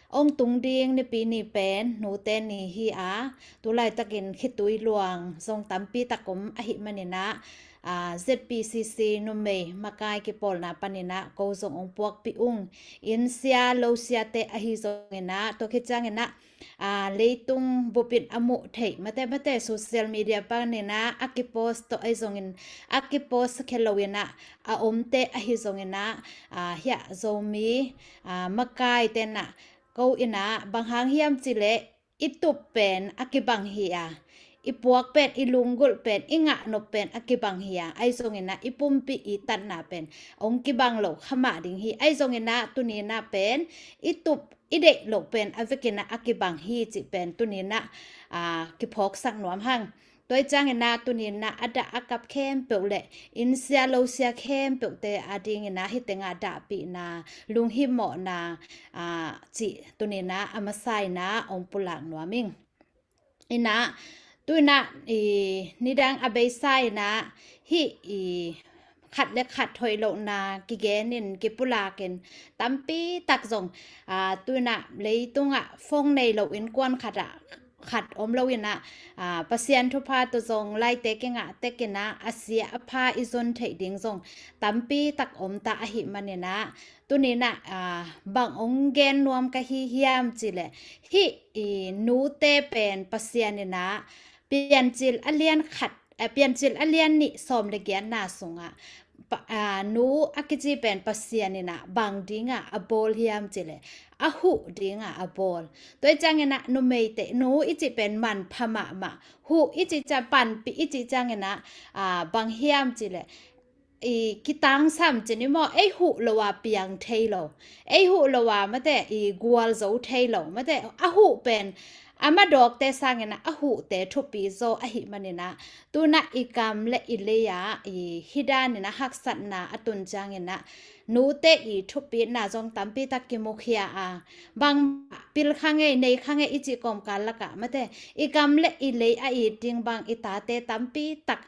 hong tung ding Nipi ni pen nute ni hi a, tu laitakin khitui luang zong tampi tak om ahih manin ah, a, Z P C C numei makai kipawlna panin ah ko zong hong puakpih ung. Inn sia lo siate ahi zongin ah tua khit ciangin ah, a, leitung bup in a muh theih mate mate social media panin ah a kipost tawh ahi zongin a kipost khia lo in ah a omte ahi zongin ah, a, hiah Zomi, a, makaite in ah ko in ah bang hang hiam cih leh i tup pen a kibang hi a, i puak pen, i lunggulh pen, i ngah nop pen a kibang hi a, ahi zongin ah i pumpi i tatna pen hong kibang lo kha mah ding hi. Ahi zongin ah tuni in ah pen i tup i deih loh pen a vekin ah a kibang hi cih pen tuni in ah, a, kiphawksak nuam hang. Tua hi ciangin ah tuni in ah a dah a kap khempeuh le inn sia lo sia khempeuhte a dingin ah hih teng ah dahpihna, lunghimawhna, a, cih tuni in ah a masa in ah hong pulak nuam ing. In ah tu in ah, i, nidang a beisa in ah hih, i, khat le khat hoih lohna kigen in kipulak in tampi tak zong, a, tu in ah leitung ah phone nei lo innkuan khat ah khat om lo in ah, a, Pasian thupha tawh zong laite kingah tek in ah a sia a pha i zon theih ding zong tampi tak om ta ahih manin ah tuni in ah, a, bang hong gen nuam ka hi hiam cih leh hih, i, nute pen Pasian in ah Piancil a lian khat, a, Piancil a lian nih sawm le giatna sungah pa, aa, nu a kici pen Pasian in ah bang dingah a bawl hiam cih leh a huh dingah a bawl. Tua ih ciangin ah numeite nu i cih pen manpha mahmah, huh i cih ciang, panpih i cih ciangin ah, aa, bang hiam cih leh i kitangsam cih ni maw, ei huh lo a piang thei lo, ei huh lo a mate i gualzo thei lo, mate a huh pen a madawkte sangin ah a huhte thupi zaw ahih manin ah, tu-in ah i kam le i lei ah i hih danin ah haksatna a tun ciangin ah nute i thupitna zong tampi tak kimukhia a, bang pil kha ngei, nei kha ngei i cih kawmkal lakah mate i kam le i lei a it ding bang i tate tampi tak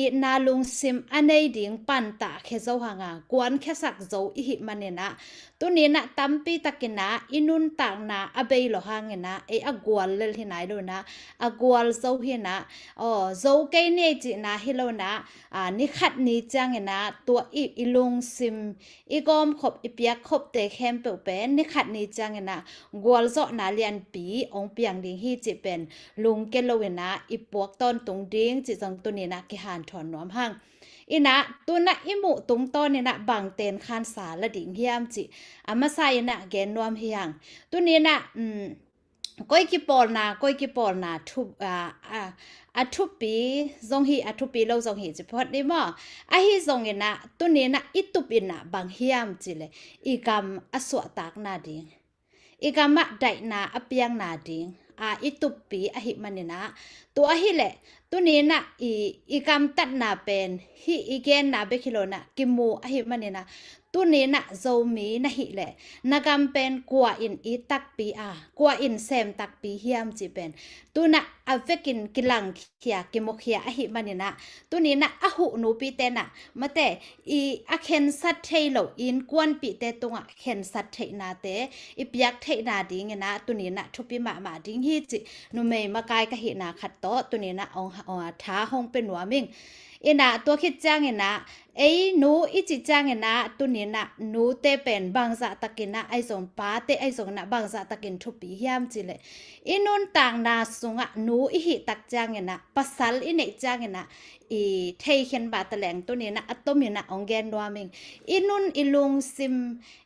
itna lungsim a nei ding pan tahkhia zo hang a, kuankhiasak zo i hih manin ah, tu-in ah tampi takin ah i nuntakna a bei lo hangin ah ei a gual lel hi nai lo-in ah, a gual zo hi-in ah, aw, zo kei ni ei cihna hi lo-in ah, aa, ni khat ni ciangin ah tua i, i lungsim, i gawmkhop, i piakkhopte khempeuh pen ni khat ni ciangin ah gualzawhna lianpi hong piang ding hi cih pen lungkia lo-in ah i puak tawntung ding cih zong tu-in ah kihanthawn nuam hang. In ah tu-in ah i muh tungtawnin ah bang tenkhansa la ding hiam cih a masa in ah gen nuam hi hang. Tu-in ah, um, koi kipawlna, koi kipawlna thu, aa, aa, a thupi zong hi, a thupi lo zong hi ci phot ni maw? Ahi zongin ah tu-in ah i tupna bang hiam cih leh i kam a suahtakna ding, i kam ah daihna a piangna ding, aa, i tuppi ahih manin ah, tua ahih leh tu-in ah i, i kamtatna pen hih i genna bek hi lo-in ah kimu ahih manin ah, tu-in ah Zomi na hih leh na kam pen kua in it takpi a, kua in sem takpi hiam cih pen tu-in ah a vekin kilangkhia, kimukhia ahih manin ah, tu-in ah a huh nupite in ah mate i a khensat thei lo innkuanpihte tungah khensat theihnate i piak theihna dingin ah tu-in ah thupi mahmah ding hi cih numei makai ka hihna khat tawh tu-in ah hong, hong, tha hong pia nuam ing. In ah tua khit ciangin ah ei nu i cih ciangin ah tu-in ah nute pen bangzah takin ah ahi zong, pate ahi zongin ah bangzah takin thupi hiam cih leh i nuntakna sungah nu i hih tak ciangin ah, pasal i neih ciangin ah i theikhen bah taleng tu-in ah a tomin ah hong gen nuam ing. I nun, i lungsim,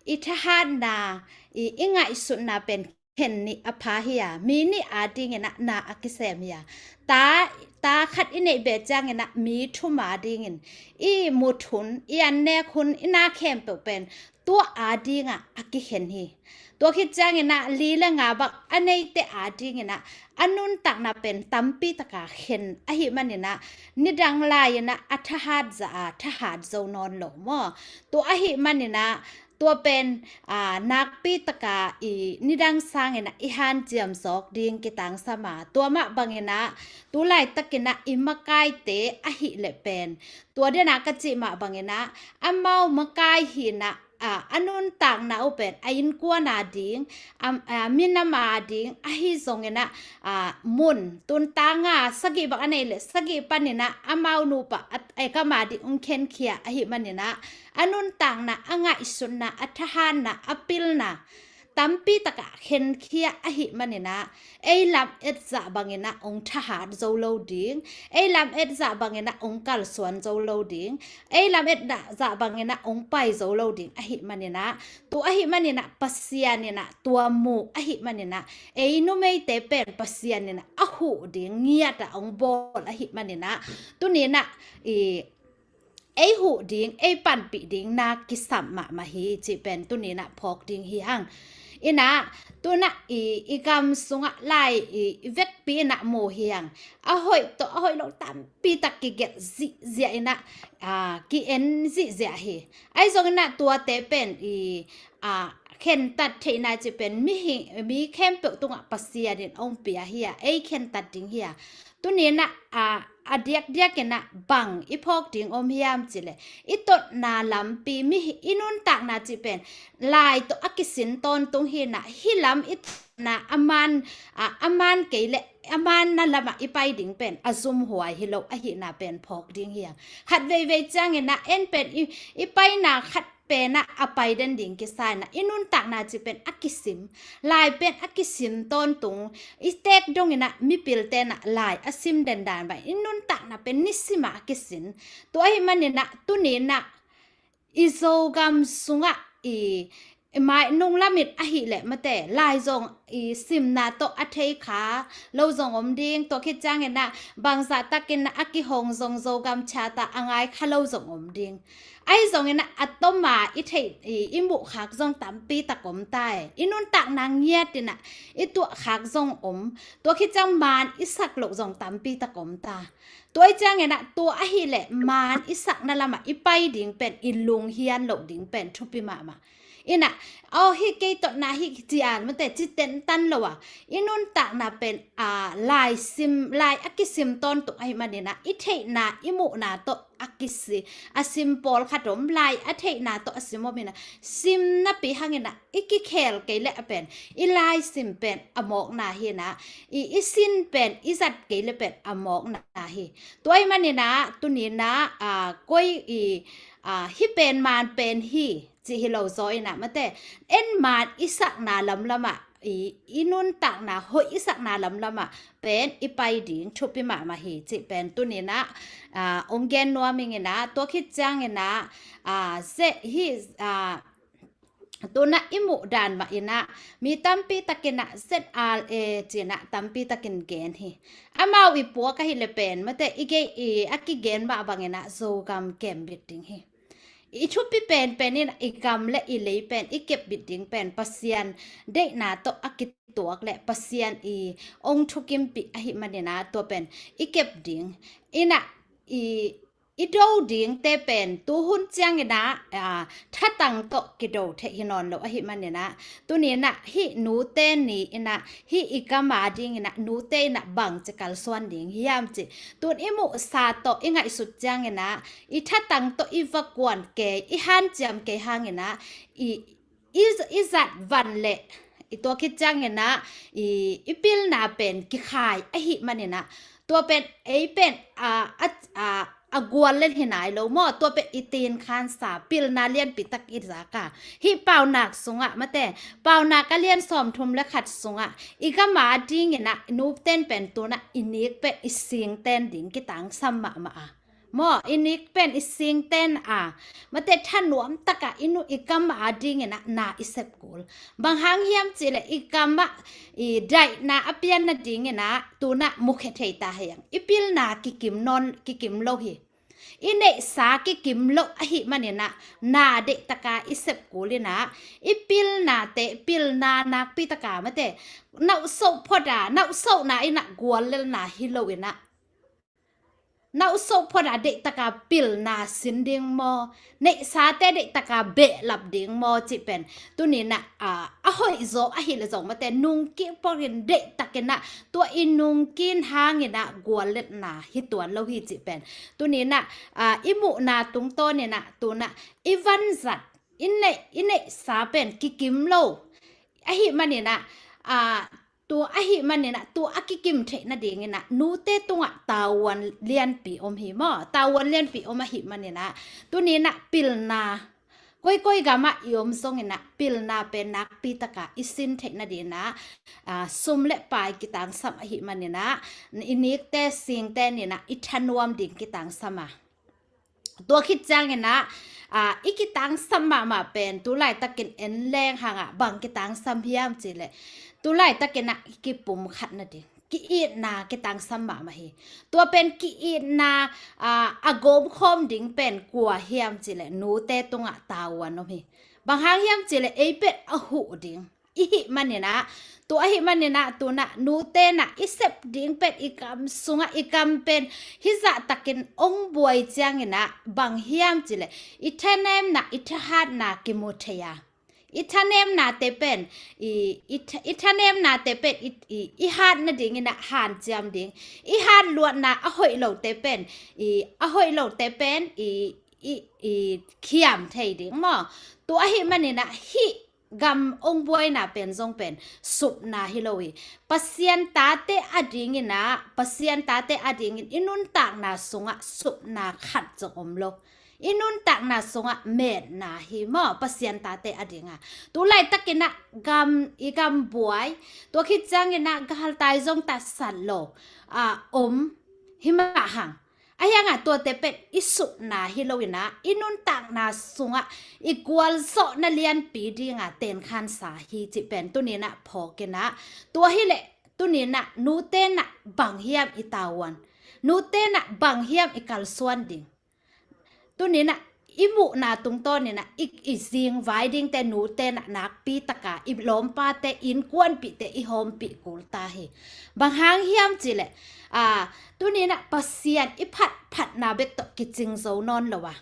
i thahatna, i, i ngaihsutna pen khen nih a pha hi a, mi nih adingin ah na a kisem hi a, ta, ta khat i neih beh ciangin ah mi thum adingin i mut hun, i annek hun, i na khempeuh pen tua adingah a kikhen hi. Tua khit ciangin ah li le nga bang a neite adingin ah a nuntakna pen tampi taka khen ahih manin ah nidang lai-in ah a thahat zah a thahat zo nawn lo maw? Tua ahih manin ah tua pen, aa, nakpi taka i nidang sangin ah i hanciam zawk ding kitangsam a, tua mah bangin ah tu laitakin ah i makaite ahih leh pen tua den ah ka cih mah bangin ah amau makai hi-in ah, aa, a nuntakna uh pen a innkuan ading, a, a minam ading ahi zongin ah, aa, mun, tu-in ta nga sagih bang a neih leh sagih panin ah amau nupa a, a kam ading hong khenkhia ahih manin ah a nuntakna, a ngaihsutna, a thahatna, a pilna tampi takah khenkhia ahih manin ah ei lamet zah bangin ah hong thahat zo lo ding, ei lamet zah bangin ah hong kalsuan zo lo ding, ei lamet zah bangin ah hong pai zo lo ding ahih manin ah, tua ahih manin ah Pasian in ah tua mu ahih manin ah ei numeite pen Pasian in ah a huh ding ngiat ah hong bawl ahih manin ah tu-in ah i ei huh ding, ei panpih ding na kisam mahmah hi cih pen tu-in ah phawk ding hi hang. In ah tu-in ah i, i gam sungah lai i, i vekpi in ah mu hi hang. A hoih tawh a hoih lo tampi tak kigelh zihziah in ah, aa, ki-en zihziah hi. Ahi zongin ah tuate pen i, aa, khentat theihna cih pen mihing, mi khempeuh tungah Pasian in hong pia hi a, ei khentat ding hi a. Tu-in ah, aa, a diakdiakin ah bang i phawk ding om hiam cih leh i totna lampi, mi hi, i nuntakna cih pen lai tawh a kisin tawntung hi-in ah hih lam i totna a man, aa, a man kei leh a manna lamah i pai ding pen a zumhuai hi lo ahihna pen phawk ding hi hang. Khat veivei ciangin ah en pen i, i paina khat pen ah a pai den ding kisa-in ah i nuntakna cih pen a kisim, lai pen a kisim tawntung, i teek dongin ah mipilte in ah lai a sim den dan bang i nuntakna pen nisim ah a kisin. Tua ahih manin ah tu-in ah i Zogam sungah i, i mai nung lamit ahih leh mate, lai zong i simna tawh a thei kha lo zong om ding, tua khit ciangin ah bangzah takin a kihong zong Zogam Charter a ngai kha lo zong om ding. Ahi zongin ah a tawma i theih i, i muh khak zong tampi tak om ta e. I nuntakna ngiatin ah i tuah khak zong om. Tua khit ciang maan i sak loh zong tampi tak om ta. Tua i ciangin ah tua ahih leh maan i sakna lamah i pai ding pen i lunghian loh ding pen thupi mahmah. Inah, aw, hih kei tawh na hih ci-an mate, ci tentan lo a, i nuntakna pen a, lai sim, lai a kisim tawntung ahih maninah i theihna i muhna tawh a kisi, a sim pawlkhat om, lai a theihna tawh a sim om inah, sim napi hanginah i kikhel kei leh a pen, i lai sim pen a mawkna hinah, i, i sin pen i zat kei leh pen a mawkna hi. Tua ahih maninah tuninah a, koi i, a, hih pen maan pen hi cih hi lo zaw inah mate, en maan i sakna lamlamah, i, i nuntakna hoih i sakna lamlamah pen i pai ding thupi mahmah hi cih pen tuninah a, ong gen nuam ing inah, tua khit cianginah a, ze, hi a, tunah i muh dan mah inah mi tampi takinah Z R A cinah tampi takin gen hi. Amau i puak ahih leh pen mate, i gei i a kigen mah banginah Zogam kembit ding hi. I thupi penpen in i gam le i lei pen i kepbit ding pen Pasian deihna tawh a kituak le Pasian i ong thukimpih ahih maninah tua pen i kep ding. Inah i, i do dingte pen tuhun cianginah a, thatang tawh kido theih hi nawn lo ahih maninah, tuninah hih nute ni inah hih i gam a dinginah nute inah bangci kalsuan ding hiam cih tun i muhsa tawh i ngaihsut cianginah, i thatang tawh i va kuan kei, i hanciam kei hanginah, i, i, i zat van leh i tua khit cianginah i, i pilna pen kikhai ahih maninah, tua pen ei pen a, a, a, a gual lel hi nai lo maw? Tua pen i tin khansa pilna lianpi tak i zak a, hih Paunak sungah mate, Paunak a lian sawmthum le khat sungah i gam a dinginah nupten pen tunah i nik pen i singten ding kitangsam mahmah a, maw, i nik pen i singten a, mate, thanuam taka i nu i gam a dinginah na i sep kul. Bang hang hiam cihleh i gam ah i daihna a pian nadinginah tunah mukhia thei ta hiang, i pilna kikim nawn, kikim lo hi. I neihsa kikim loh ahih maninah na deihtaka i sep kul inah, i pilnate, pilna nakpi taka mate, nauhsoh phota nauhsohna inah guallelna hi lo inah, nauhsoh phota deihtaka pilna sin ding maw, neihsate deihtaka behlap ding maw cih pen tuninah a, a hoihzaw ahih leh zong mate, nungkik phot in deihtakinah tua i nungkin hanginah gualletna hi tuan lo hi cih pen tuninah a, i muhna tungtawninah tunah i vanzat, i neih, i neihsa pen kikim lo ahih maninah a, tua ahih maninah tua a kikim theih nadinginah nute tungah tavuan lianpi om hi maw? Tavuan lianpi om ahih maninah tuninah pilna, koikoi gamah i om zonginah pilna pen nakpi taka i sin theih nadinah a, sum le pai kitangsam ahih maninah i nikte singte ninah i thanuam ding kitangsam a, tua khit cianginah a, i kitangsam mahmah pen tu laitakin en leng hangah bang kitangsam hiam cihleh tu laitakinah i kipumkhat nading, ki-itna kitangsam mahmah hi. Tua pen ki-itna a, a gawmkhawm ding pen kua hiam cihleh nute tungah tavuan om hi. Bang hang hiam cihleh ei pen a huh ding i hih maninah, tua ahih maninah tunah nutenah i sep ding pen i gam sungah i gam pen hizahtakin ong buai cianginah bang hiam cihleh i thanemna, i thahatna kimu thei a, i thanemnate pen i, i, tha, i thanemnate pen i, i, i hat nadinginah hanciam ding, i hat luatna a hoih lote pen i, a hoih lote pen i, i, i khiam thei ding maw? Tua ahih maninah hih gam ong buaina pen zong pen supna hi lo hi. Pasian tate adinginah, Pasian tate adingin i nuntakna sungah supna khat zong om lo. I nuntakna sungah metna hi maw, Pasian tate adinga. Tu laitakinah gam, i gam buai, tua khit cianginah galtai zong tatsat lo a om hi mah hang. Ahi hangah tuate pen i sutna hi lo inah, i nuntakna sungah i gualzawhna lianpi dinga tenkhansa hi cih pen tuni inah phawk inah, tua hileh tuni inah nute inah bang hiam i tavuan, nute inah bang hiam i kalsuan ding. Tuni inah i muhna tungtawn inah i, i zingvai dingte nute inah nakpi taka i lawmpate innkuanpihte i hawmpih kul ta hi. Bang hang hiam cihleh, a, tuni inah Pasian i phat, phatna bek tawh kicing zo nawn lo a,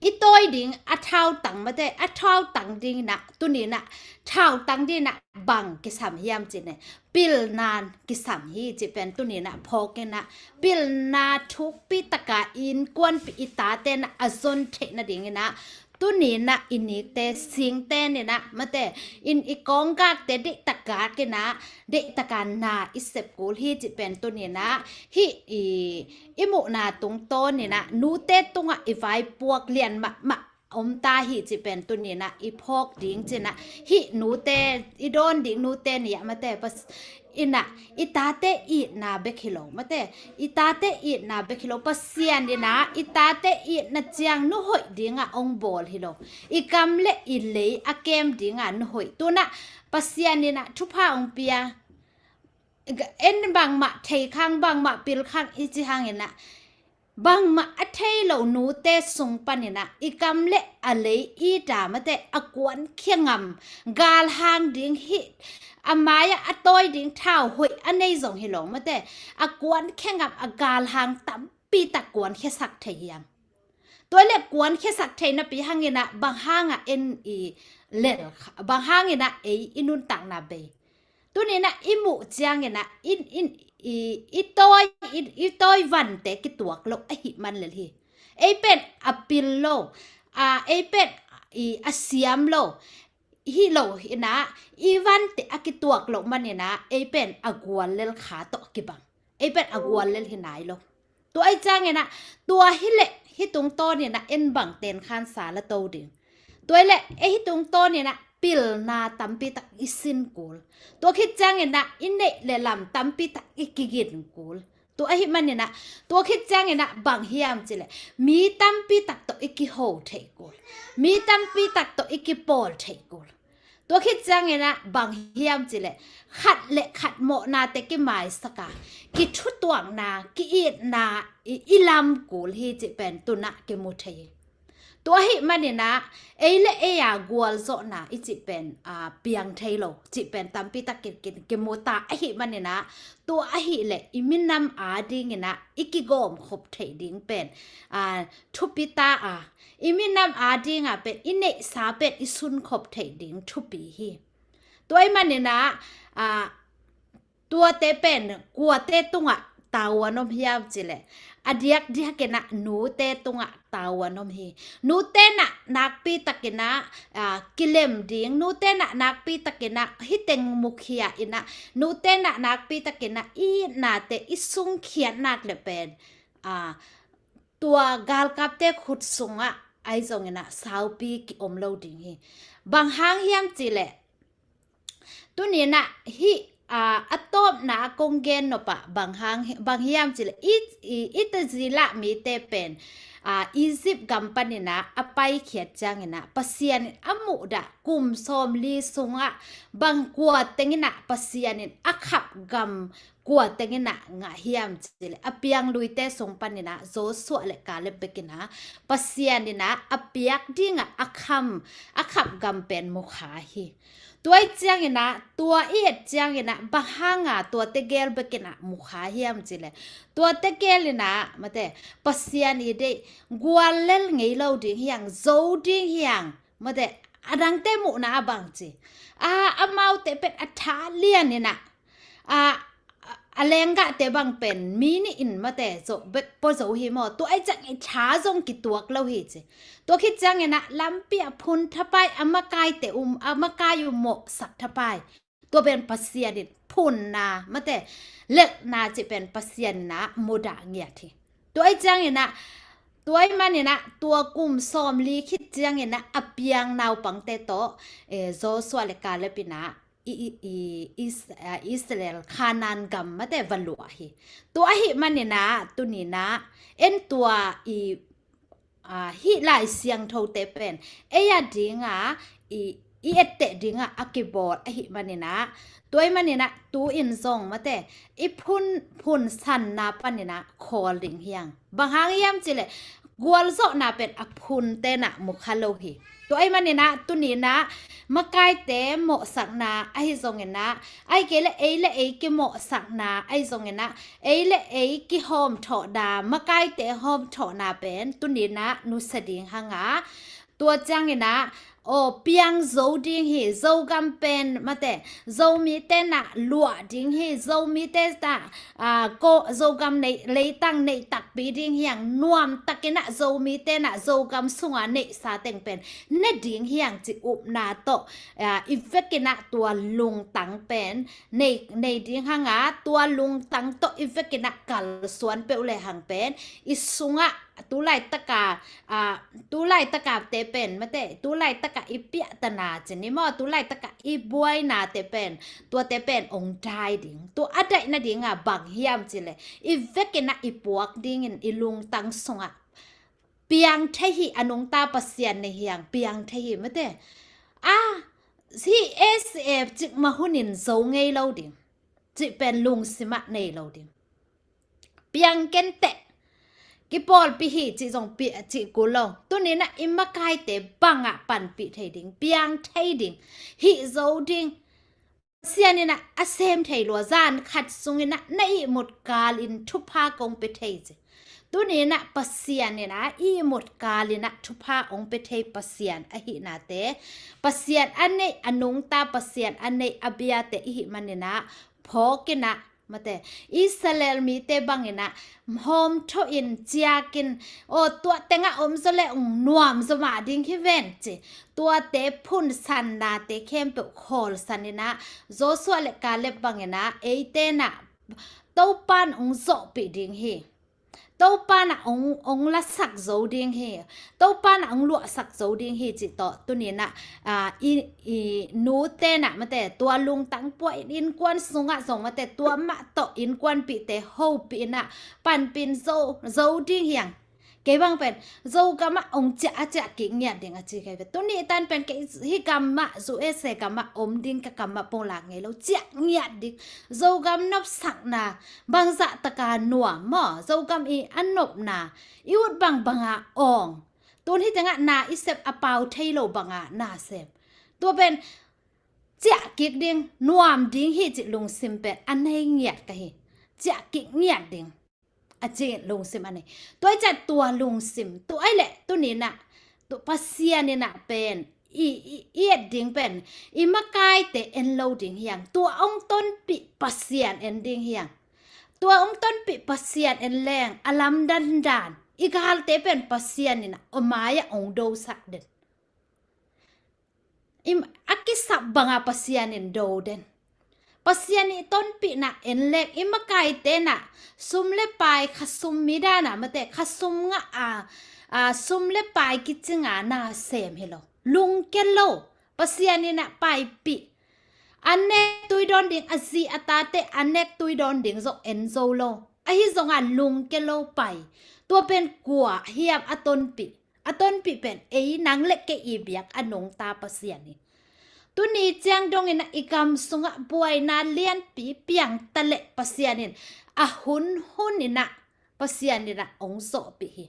i tawi ding a thautang mate, a thautang ding inah, tuni inah thautang ding inah bang kisam hiam cihleh, pilna kisam hi cih pen tuni inah phawk inah, pilna thukpi taka innkuanpih i tate inah a zon theih nading inah, tuni inah i nikte singte inah mate, in i kawnggakte deihtak gak inah, deihtaka na i sep kul hi cih pen tuni inah, hih i, i muhna tungtawn inah nute tungah i vaipuak lian mahmah om ta hi cih pen tuni inah i phawk ding ci inah, hih nute, i dawn ding nute ni ah mate, Pas-, inah i tate itna bek hi lo mate, i tate itna bek hi lo, Pasian inah i tate itna ciang nuhoih dingah ong bawl hi lo, i kam le i lei a kem dinga nuhoih. Tu inah Pasian inah thupha ong pia, en bangmah thei khang, bangmah pil khang i ci hang inah, bangmah a thei lo nute sung pan inah i kam le a lei ita mate, a kuankhia ngam, galhang ding hih, a mai-ah a tawi ding thau hoih a nei zong hi lo mate, a kuankhia ngam, a galhang tampi tak kuankhiasak thei hiam. Tua hileh kuankhiasak thei napi hang inah bang hangah en i lel kha, bang hang inah ei i nuntakna bei. Tuni inah i muh ciang inah, in, in, i, i tawi, i, i tawi vante kituak lo ahih man lel hi. Ei pen a pil lo, a, ei pen i a siam lo hi lo inah, i vante a kituak lo man inah, ei pen a gual lel kha tawh kibang, ei pen a gual lel hi nai lo. Tua ahih ciang inah, tua hileh hih tungtawn inah en bang tenkhansa la to ding. Tua hileh ei hih tungtawn inah pilna tampi tak i sin kul. Tua khit ciang inah i neih le lam tampi tak i kigin kul. Tua ahih man inah, tua khit ciang inah bang hiam cihleh, mi tampi tak tawh i kiho theih kul, mi tampi tak tawh i kipawl theih kul. Tua khit ciang inah bang hiam cihleh, khat le khat mawhnate kimaisak a, kithutuakna, ki-itna i, i lam kul hi cih pen tu inah kimu thei hi. Tua ahih man inah, ei le ei a gualzawhna i cih pen, a, piang thei lo cih pen tampi tak ki, ki, kimu ta ahih man inah, tua ahih leh i minam a ding inah i kigawmkhop theih ding pen, a, thupi ta a, i minam a ding a pen, i neihsa pen i sunkhop theih ding thupi hi. Tua ahih man inah, a, tuate pen kuate tungah tavuan om hiam cihleh, a diakdiak inah nute tungah tavuan om hi. Nute inah nakpi tak inah, a, kilem ding, nute inah nakpi tak inah hih teng mukhia inah, nute inah nakpi tak inah i itnate i sungkhiat nak le pen, a, tua galkapte khut sungah ahi zong inah saupi ki om lo ding hi. Bang hang hiam cihleh, tuni inah hih, a, a tawpna a kong gen nop ah bang hang hi, bang hiam cihleh, i, i, i Israel mite pen, a, Egypt gam pan inah a paikhiat ciang inah Pasian in a muhdah kum sawmli sungah bang kua teng inah Pasian in a khap gam kua teng inah ngah hiam cihleh, a piang luite sung pan inah Joshua le Caleb bek inah Pasian inah a piak dingah a kham, a khap gam pen mukha hi. Tua ahih ciang inah, tua i et ciang inah, bang hanga tua tegel bek inah mukha hiam cihleh, tua tegel inah mate, Pasian i deih, guallel ngei lo ding hi hang, zo ding hi hang, mate, a dangte muhna ah bang ci, a, amaute pen a tha lian inah, a, a lenggahte bang pen mi nih in mate zo bek pua zo hi maw, tua ahih ciangin tha zong kituak lo hi ci. Tua khit ciang inah lampi ah phun thapai, a makaite um, a makai uh mawhsak thapai. Tua pen Pasian in phunna mate, lelhna cih pen Pasian inah mudah ngiat hi. Tua ahih ciang inah, tua ahih man inah, tua kum sawmli khit ciang inah a piang naupangte tawh, eh, Joshua le Caleb inah i, i, i, Is-, a, Israel Khanaan gam mate va luah hi. Tua ahih maninah tuninah en tua i, a, hih Lai Siangthote pen ei a dinga i, i etteh dinga a kibawl ahih maninah, tua ahih maninah tu-in zong mate i phun, phunsanna paninah khawl ding hiang. Bang hang hiam cileh gualzawhna pen a phuntenah mukha lo hi. Tua ahih maninah tuninah makaite mawhsakna ahi zonginah, ahih kei leh ei le ei kimawhsakna ahi zonginah, ei le ei kihawmthawhna, makaite hawmthawhna pen tuninah nusia ding hanga, tua cianginah aw piang zo ding hi. Zogam pen mate Zomite nah luah ding hi. Zomite nah, a, ko, Zogam neih, leitang neih takpi ding hiang. Nuamtakinah Zomite nah Zogam sunga neihsa teng pen ne ding hiang ci upna tawh, a, i vekinah tua lungtang pen nei, nei ding hanga, tua lungtang tawh i vekinah kalsuan peuh le hang pen i sungah tulaitaka, a, tulaitakate pen mate tulaitaka i piahtana cini maw, tulaitaka i buainate pen, tuate pen ong dai ding. Tua a daih nadinga bang hiam cileh i vekinah i puak dingin i lungtang sungah piang thei hi. A nungta Pasian nei hiang, piang thei hi mate. A, hih S F cik mah hunin zo ngei lo ding cih pen lungsimah nei lo ding. Piang kenteh, kipawlpih hi cih zong pi-, cih kul lo. Tuninah i makaite bangah panpih thei ding, piang thei ding, hih zo ding. Pasian inah a sem thei lua, zan khat sunginah na ihmut kalin thupha kong pe thei ci. Tuninah Pasian inah ihmut kalinah thupha ong pe thei Pasian ahihnate, Pasian a neih, a nungta Pasian a neih a biate ihih maninah phawkinah mate Israel mite banginah hawmthawhin ciakin, aw tua tengah om zaw le ung nuam zaw mah ding hi ven ci. Tuate phunsannate khempeuh khawlsaninah Joshua le Caleb banginah eite nah Topan ong zawhpih ding hi. Topa nah ong, ong lasak zo ding hi. Topa nah ong luahsak zo ding hi cih tawh tuninah, a, i, i nute nah mate tua lungtang pua in innkuan sungah zong mate tua mah tawh innkuanpihte hopih inah panpin zo, zo ding hiang. Kei bang pen Zogamah ong ciah a ciah kik ngiat ding a ci kei ve. Tuni tan pen kei hih gamah, U S A gamah om ding ka kamah pong lak ngei lo, ciah ngiat ding. Zogam nopsakna bangzahtaka nuam maw, Zogam i a nopna i ut bangbanga awng, tun hih tengah na i sep a pau thei lo banga na sem. Tua pen ciah kik ding, nuam ding hi cih lungsim pen a nei ngiat ka hi. Ciah kik ngiat ding a ci lungsim a nei. Tua i ciah tua lungsim, tua i leh tuninah tu Pasian inah pen i, i, i et ding pen i makaite en lo ding hiang. Tua ong tonpih Pasian en ding hiang. Tua ong tonpih Pasian en leng a lamdandan i galte pen Pasian inah a mai-ah ong dosak den. I, a kisap banga Pasian in do den. Pasian i tonpihna en leng i makaite nah sum le pai, khasum midana mate khasum ngah a, a, sum le pai kicinga na sem hi lo. Lungke lo. Pasian inah paipih. A nek tui dawn ding, a zi a tate a nek tui dawn ding zong en zo lo. Ahi zonga lungke lo pai. Tua pen kua hiam a tonpih? A tonpih pen ei nang le kei i biak a nungta Pasian hi. Tuni ciang donginah i gam sungah buaina lianpi piang ta leh Pasian in a hun huninah Pasian inah ong zawhpih hi.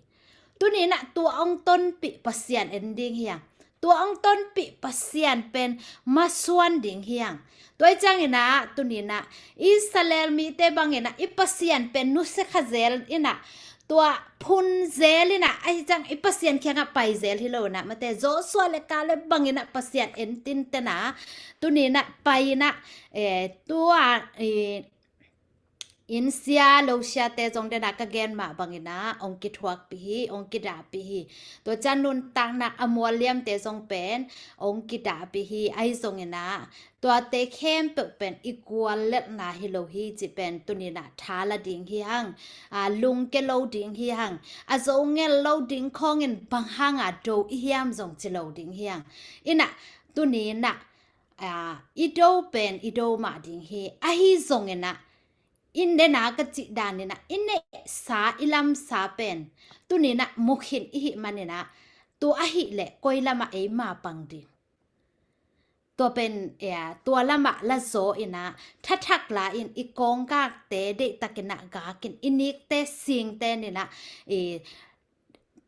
Tuninah tua ong tonpih Pasian en ding hiang. Tua ong tonpih Pasian pen masuan ding hiang. Tua i cianginah tuninah Israel mite banginah i Pasian pen nusia kha zel inah, tua phun zel inah, ahi ciang i Pasian kiangah pai zel hi lo inah mate Joshua le Caleb banginah Pasian en tintenah tuninah pai inah, eh, tua, eh, inn sia lo siate zong dena ka gen mah banginah ong kithuakpih hi, ong kidahpih hi. Tua ciang nuntakna a mual liamte zong pen ong kidahpih hi. Ahi zonginah tuate khempeuh pen i guallelhna hi lo hi cih pen tuninah thala ding hi hang. A, lungke lo ding hi hang. A zo ngel lo ding khawngin bang hanga do i hiam zong ci lo ding hi hang. Inah tuninah a, i do pen i do mah ding hi. Ahi zongin ah, i neihna ka cih danin ah, i neihsa, i lamsa pen tuni-in ah mukhin i hih manin ah, tua ahih leh koi lamah ei mapang ding. Tua pen, ea, tua lamah la zaw in ah, thathak la-in i kawngkakte deihtakin ah gakin, i nikte singte nin ah, i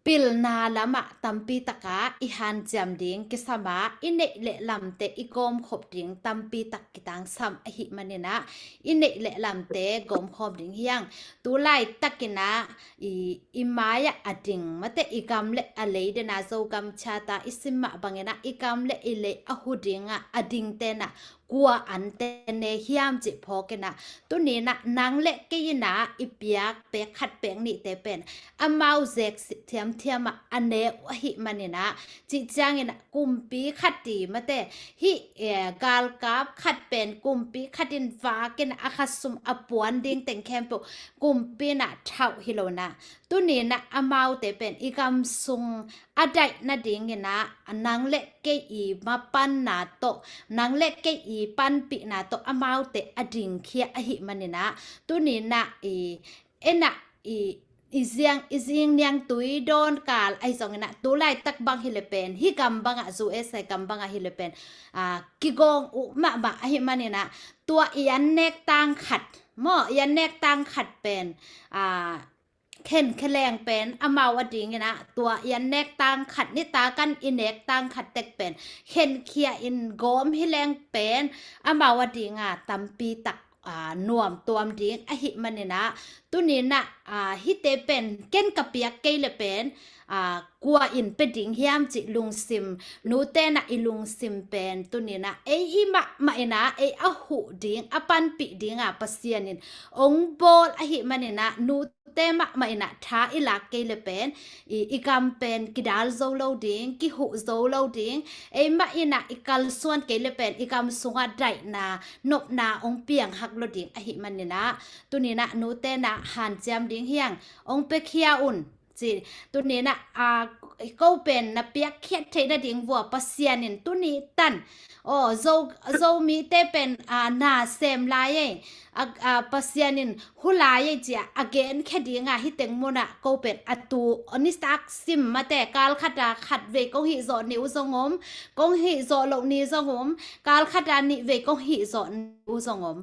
pilna lamah tampi taka i hanciam ding kisam a, i neih le lamte i gawmkhop ding tampi tak kitangsam ahih manin ah, i neih le lamte gawmkhawm ding hi hang. Tu laitakin ah i, i mai-ah a ding, mate, i gam le a lei den a, Zogam Charter i sim mah bangin ah, i gam le i lei a hu dingah a dingte'n ah kua ante ne hiam cih phawkin ah, tuni-in ah nang le kei in ah i piak pek khat pek nihte pen amau zeek thiamthiam ah a ne uh ahih manin ah, cih ciangin ah kumpi khat i, mate, hih, eh, galkap khat pen kumpi khat in vakin ah a khasum a puan ding teng khempeuh kumpi in ah thauh hi lo-in ah, tuni-in ah amaute pen i gam sung a daih nadingin ah, nang le kei i mapanna tawh, nang le kei i panpihna tawh amaute a dingkhia ahih manin ah, tuni-in ah i, en ah i, i ziang, i zing niangtui dawn kal ahi zongin ah, tu laitak bang hi le pen, hih gam bangah, U S A gam bangah hi le pen, a, kigawm uh mahmah ahih manin ah, tua i an nek tang khat maw, i an nek tang khat pen, a, khenkhe leng pen amau a dingin ah, tua i an nek tang khat, nitak an i nek tang khat tek pen khenkhia in gawm hi leng pen amau a ding a tampi tak, a, nuamtuam ding ahih manin ah, tuni-in ah, a, hihte pen ken ka piak kei le pen, a, kua in pe ding hiam cih lungsim, nute'n ah i lungsim pen tuni-in ah ei i mahmah in ah, ei a huh ding, a panpih ding a Pasian in ong bawl ahih manin ah, nu te mahmah in ah tha i lak kei le pen, i, i gam pen kidal zo lo ding, kihuh zo lo ding, ei mah in ah i kalsuan kei le pen i gam sungah daihna, nopna ong pianghak lo ding ahih manin ah, tuni-in ah nute'n ah hanciam ding hi hang, ong pekhia un ci. Tuni-in ah, a, ko pen na piakkhiat theih nading vua Pasian in tuni tan, aw, Zo, Zomite pen, a, na sem lai ei, a, a, Pasian in hu lai ei ci-a a genkhia ding a, hih teng munah ko pen a tu, a nitak sim, mate, kal khat a khat vei kong hih zawh ni uh zong om, kong hih zawh loh ni zong om, kal khat a nih vei kong hih zawh ni uh zong om.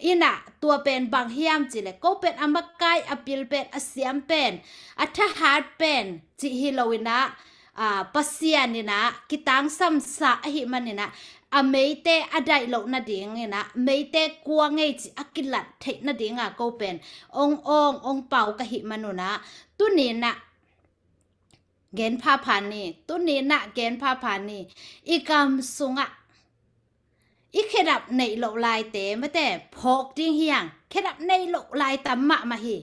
In ah tua pen bang hiam cih le, ko pen a makai, a pil pen, a siam pen, a thahat pen cih hi lo-in ah, a, Pasian in ah kitangsam sa ahih manin ah, a meite a daih loh nadingin ah, meite kua ngei cih a kilat theih nading a ko pen ong awng, ong pau ka hih man un ah, tuni-in ah gen phapha ni, tuni-in ah gen phapha ni, i gam sungah i khedap neih loh laite, mate, phawk ding hi hang, khedap neih loh lai tam mahmah hi.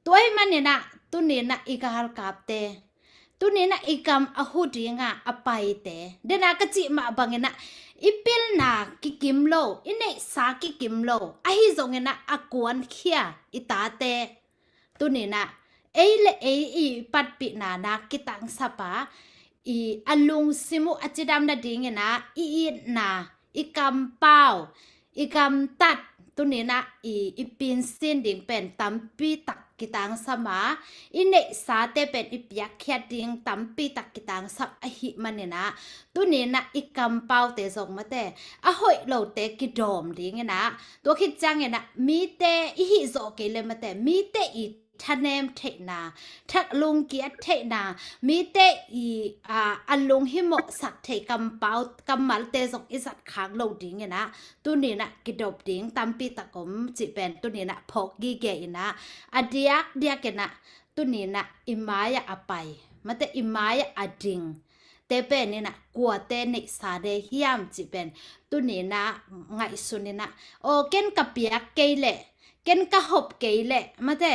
Tua ahih manin ah, tuni-in ah i galkapte, tuni-in ah i gam a hu ding a a paite, den a ka cih mah bangin ah, i pilna kikim lo, i neihsa kikim lo, ahi zongin ah a kuankhia i tate, tuni-in ah ei le ei i patpihna nak kitangsap a, i a lungsim uh a cidam nadingin ah i itna, i kampau, i gamtat, tuni-in ah i, i pinsin ding pen tampi tak kitangsam a, i neihsate pen i piakkhiat ding tampi tak kitangsam ahih manin ah, tuni-in ah i kampaute zong, mate, a hoih lote kidawm dingin ah, tua khit ciangin ah mite i hih zawh kei le, mate, mite i thanem theihna, thak lungkiat theihna, mite i, a, a lunghimawhsak theih kampau, kammalte zong i zat khak lo dingin ah, tuni-in ah kidop ding tampi tak om cih pen tuni-in ah phawk gige in ah, a diakdiakin ah tuni-in ah i mai-ah a pai, mate, i mai-ah a ding te pen in ah kuate neihsa de hiam cih pen tuni-in ah ngaihsun in ah, aw, ken ka piak kei leh, ken ka hop kei leh, mate,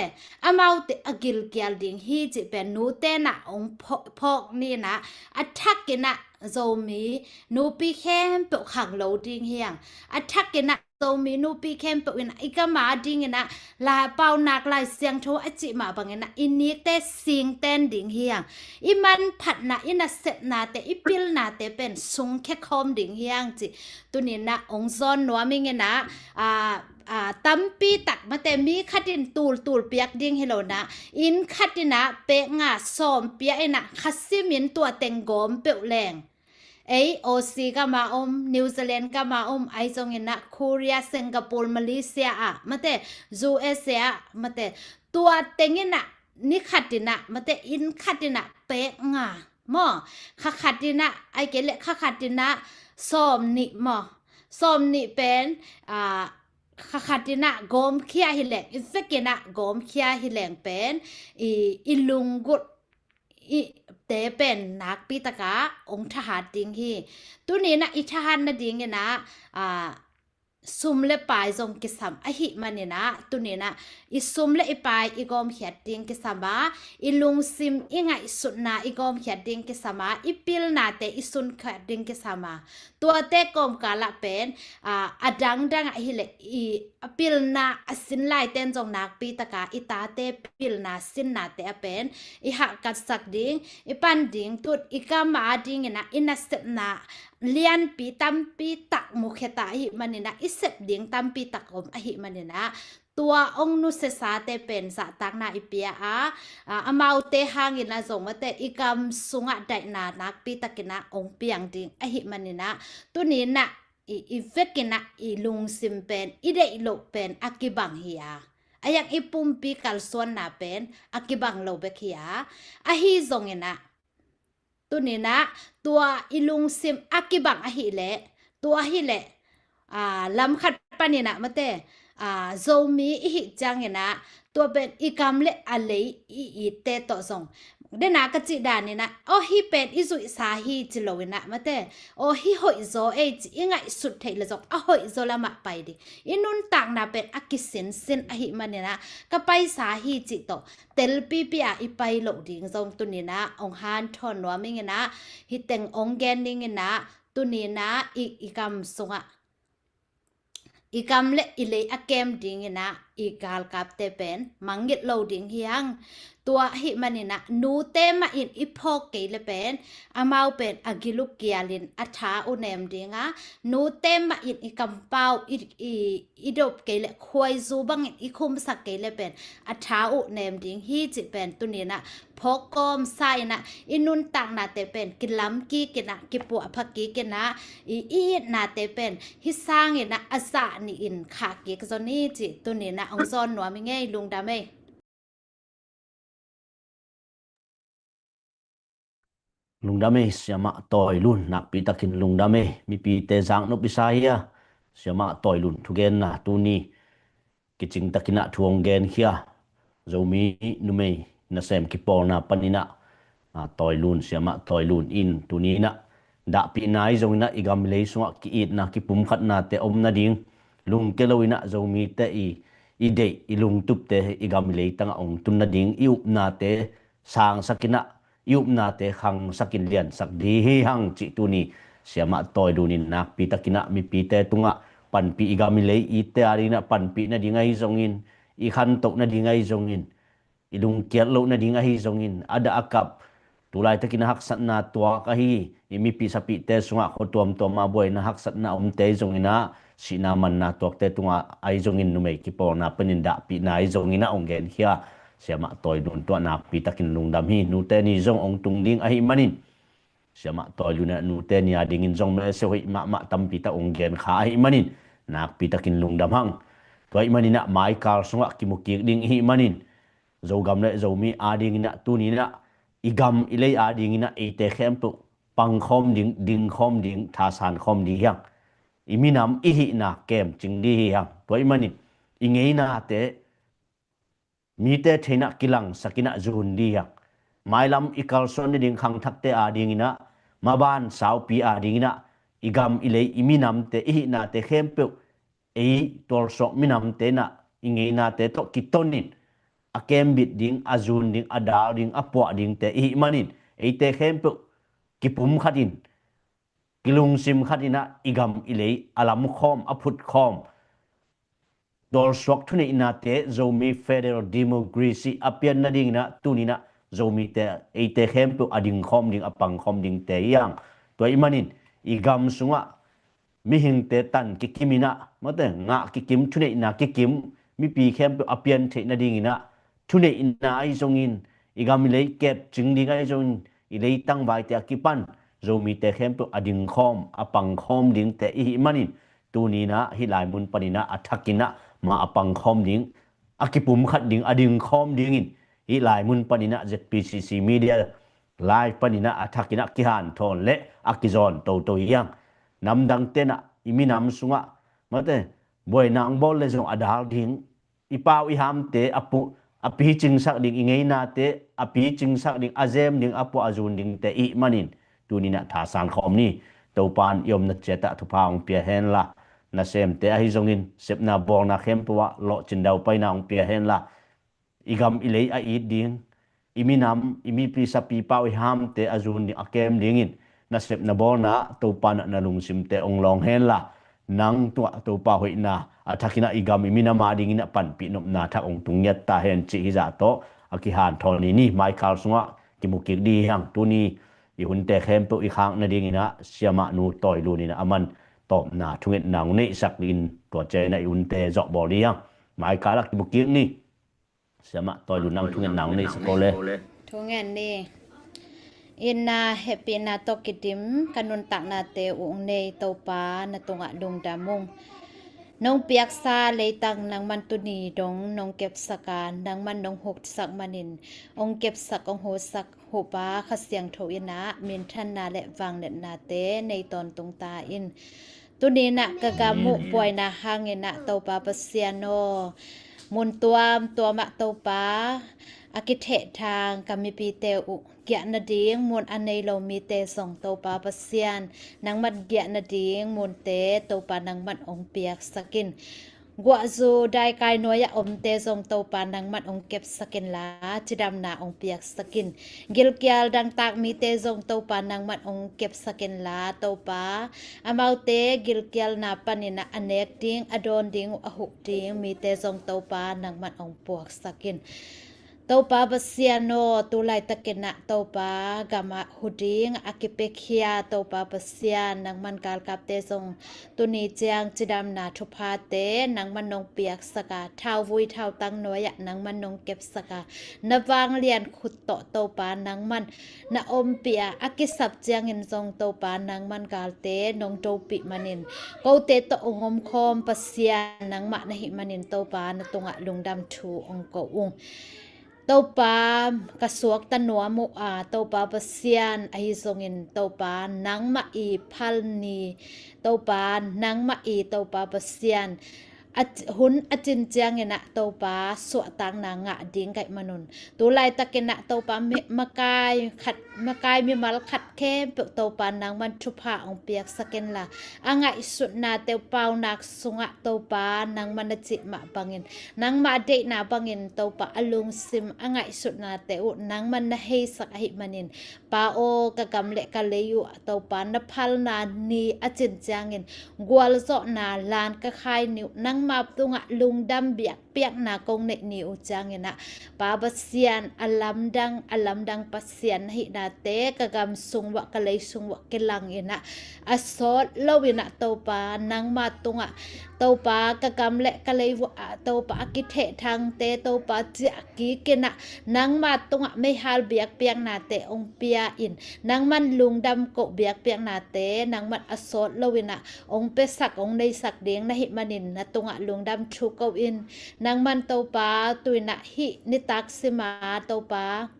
amaute a gilkial ding hi cih pen nute'n ah ong phaw-, phawk ni in ah, a thakin ah Zomi nupi khempeuh khang lo ding hi hang, a thakin ah Zomi nupi khempeuh in ah i gam a dingin ah la pau nak Lai Siangtho a cih mah bangin ah i nikte singten ding hi hang. I manphatna, i nasepnate, i pilnate pen sungkhia khawm ding hi hang cih tuni-in ah hong zawn nuam ing in ah, a, a, tampi tak mate mi khat in tultul piak ding hi lo-in ah, inn khat in ah pek nga sawm pia in ah kha simin tua teng gawm peuh leng, ei Aussie gam a om, New Zealand gam a om, ahi zongin ah Korea, Singapore, Malaysia ah mate, U S A ah mate, tua teng in ah ni khat in ah mate, inn khat in ah pek nga maw, kha khat in ah, ahih kei leh kha khat in ah sawm nih maw, sawm nih pen, a, kha khat in ah gawmkhia hi leng, i vek in ah gawmkhia hi leng pen i, i lunggulh i te pen nakpi tak a hong thahat ding hi. Tuni-in ah i thahat nadingin ah, a, sum le pai zong kisam ahih manin ah, tuni-in ah i sum le i pai i gawmkhiat ding kisam a, i lungsim, i ngaihsutna i gawmkhiat ding kisam a, i pilnate i sunkhiat ding kisam a, tuate kawmkal ah pen, a, a dangdang ahih leh i, a pilna a sin laite in zong nakpi tak a i tate pilna sinnate ah pen i hahkatsak ding, i pan ding, tut i gam a dingin ah i nasepna lianpi tampi tak mukhia ta ahih manin ah, i sep ding tampi tak om ahih manin ah, tua hong nusiasate pen zahtakna i pia a, a, amaute hangin ah zong mate i gam sungah daihna nakpi takin ah hong piang ding ahih manin ah, tuni-in ah i, i vek in ah i lungsim pen, i deih loh pen a kibang hi a, a yang i pumpi kalsuanna pen a kibang lo bek hi a, ahi zongin ah tuni-in ah tua i lungsim a kibang ahih leh, tua ahih leh, a, lam khat panin ah mate, a, Zomi i hih ciangin ah tua pen i gam le a lei i itte tawh zong, den a ka cih danin ah, aw hih pen i zuihsa hi ci lo-in ah mate, aw hih hoihzaw ei ci i ngaihsut theih leh zong a hoihzaw lamah pai ding, i nuntakna pen a kisinsin ahih manin ah ka paisa hi cih tawh telpipi a i pai loh ding zong tuni-in ah hong hanthawn nuam ing in ah, hih teng hong gen ning in ah, tuni-in ah i, i gam sungah, i gam le i lei a kem dingin ah i galkapte pen mangngilh lo ding hi hang. Tua ahih manin ah nute mah in i phawk kei leh pen amau pen a gil uh kialin a tha uh nem ding a, nute mah in i kampau i, i, i dop kei leh khuaizu bangin i khumsak kei leh pen a tha uh nem ding hi cih pen tuni-in ah phawk kawmsa in ah, i nuntaknate pen kilam kik in ah, kipuahpha kik in ah, i, i itnate pen hih sangin ah a zah nih in khah kik zaw ni cih tuni-in ah hong zawn nuam ing ei. Lungdam ei. Lungdam ei, Siamah Tawi Lun, nakpi takin lungdam ei. Mipite zaknop i sa hia? Siamah Tawi Lun thugenna tuni kicing takin ah thu hong genkhia Zomi numei nasem kipawlna panin ah, a, Tawi Lun, Siamah Tawi Lun in tuni-in ah dahpihna ahi zongin ah i gam i lei sungah ki-itna, kipumkhatnate om nading, lungkia lo-in ah Zomite i, i deih, i lungtupte i gam i leitang ah hong tun nading i upnate sangsak in ah, i upnate khangsak in liansak ding hi hang cih tuni Siamah Tawi Lun in nakpi takin ah mipite tungah panpih, i gam i lei itte a dingin ah panpih nading ahi zongin, i khantoh nading ahi zongin, i lungkiat loh nading ahi zongin, a dah a kap, tu laitakin a haksatna tuak ahi i mipi sapihte sungah khua tuamtuam ah buaina haksatna omte ahi zongin ah sihna manna tuakte tungah ahi zongin numei kipawlna panin dahpihna ahi zongin ah hong genkhia Siamah Tawi Lun tua nakpi takin lungdam hi. Nute ni zong hong tung ding ahih manin, Siamah Tawi Lun in ah nute ni a dingin zong message hoih mahmah tampi tak hong genkha ahih manin nakpi takin lungdam hang. Tua ahih manin ah maikal sungah kimu kik ding ihih manin, Zogam le Zomi a dingin ah tuni-in ah i gam i lei a dingin ah eite khempeuh pangkhawm ding, dingkhawm ding, thasankhawm ding hi hang. I minam i hihna kemcing ding hi hang. Tua ahih manin i ngeinate mite theih in ah kilangsak in ah zun ding hi hang. Mailam i kalsuan nading khangthakte a dingin ah, maban saupi a dingin ah, i gam i lei, i minamte, i hihnate khempeuh ei tualsuak minamte in ah i ngeinate tawh kiton in a kembit ding, a zun ding, a dal ding, a puah dingte ihih manin eite khempeuh kipum khat in, kilungsim khat in ah i gam i lei a lamkhawm, a phutkhawm, tualsuak thuneihnate Zomi Federal Democracy a pian nadingin ah tuni-in ah Zomite eite khempeuh a dingkhawm ding, a pangkhawm dingte hi hang. Tua ahih manin i gam sungah mihingte tan kikim in ah, mate, ngah kikim, thuneihna kikim, mipi khempeuh a pian theih nadingin ah thuneihna ahi zongin, i gam i lei kepcing ding ahi zongin, i lei tangvaite a kipan Zomite khempeuh a dingkhawm, a pangkhawm dingte i hih manin, tuni-in ah hih lai mun panin ah a thakin ah mah a pangkhawm ding, a kipumkhat ding, a dingkhawm dingin hih lai mun panin ah Z P C C Media Live panin ah a thakin ah kihanthawn le a kizawn toto hi hang. Namdangte in ah i minam sungah, mate, buaina hong bawl le zong a dal ding, i pau i hamte a pu, a picingsak ding, i ngeinate a picingsak ding, a zem ding, a puah a zun dingte i hih manin, tuni-in ah thasan khawm ni. Topa'n i omna ciatah thupha hong pia henla, nasemte ahi zongin sepna bawlna khempeuh ah lawhcin daupaina hong pia henla, i gam i lei a it ding, i minam, i mipi sapi pau i hamte a zun ding, a kem dingin nasepna bawlna ah Topa'n ah na lungsimte hong lawng henla, nang tungah Topa hoihna a thakin ah i gam i minam a dingin ah panpih nopna thak hong tung ngiat ta hen cih hizah tawh a kihanthawn ni. Ni maikal sungah kimu kik ding hi hang. Tuni i hunte khempeuh i khak nadingin ah siamah nu Tawi Lun in ah aman tawpna thungetna hong neihsak dingin tua ciangin ah i hunte zawh bawl ding hi hang. Maikal ah kimu kik ni. Siamah Tawi Lun, nang thungetna hong neihsak ko le. Thungen ni. Itna hehpihna tawh kidim ka nuntaknate uh hong nei Topa, na tungah lungdam ung. Nong piaksa leitang nangman tuni dong nong kepsak a, nangman nong huksak manin hong kepsak, hong huksak, huhpa Kha Siangtho in ah minthanna le vangliatnate nei tawntung ta in. Tuni-in ah ka gam uh buaina hangin ah Topa Pasian aw, mun tuamtuam ah Topa, a kithehthang ka mipite uh giah nading mun a nei lo mite zong Topa Pasian, nangman giah nading munte Topa nangman hong piaksak in. Guahzu daikai nuai-ah omte zong Topa nangman hong kepsak inla, cidamna hong piaksak in. Gilkial dangtak mite zong Topa nangman hong kepsak inla, Topa, amaute gilkialna panin ah a nek ding, a dawn ding uh a huh ding mite zong Topa nangman hong puaksak in. Topa Pasian aw, tu laitakin ah Topa gamah hu ding a kipiakhia Topa Pasian, nangman galkapte zong tuni ciang cidamna thuphate nangman nong piaksak a, thauvui thautang nuai-ah nangman nong kepsak a, na vanglian khut tawh Topa nangman na ompih a, a kisap ciangin zong Topa nangman galte nong dopih manin, kote tawh hong omkhawm Pasian nangmah na hih manin Topa na tungah lungdam thu hong ko ung. Topa, ka suakta nuam uh a, Topa Pasian ahi zongin Topa nangmah i phal ni, Topa nangmah i Topa Pasian a c-, hun a cin ciangin ah Topa suahtakna ngah ding ka hih manun, tu laitakin ah Topa mi-, makai khat, makai mimal khat khempeuh Topa nangman thupha hong piaksak inla, a ngaihsutnate uh paunak sungah Topa nangman na cih mah bangin, nangmah deihna bangin Topa a lungsim a ngaihsutnate uh nangman na heisak ahih manin, Pa aw, ka gam le ka lei uh Topa na phalna ni a cin ciangin, gualzawhna lan ka khai ni uh, nangma tungah lungdam biak piakna kong neih ni uh ciangin ah, Pa Pasian, a lamdang, a lamdang Pasian na hihnate ka gam sung uah, ka lei sung uah kilangin ah, a sawt loin ah Topa nangma tungah, Topa ka gam le ka lei uah Topa a kithehthangte Topa ciah kikin ah, nangma tungah meihal biakpiaknate hong pia in, nangman lungdam koh biakpiaknate nangman a sawt loin ah hong piasak, hong neisak ding na hih manin na tungah lungdam thu ko in, nangman Topa tu-in ah hih nitak sima Topa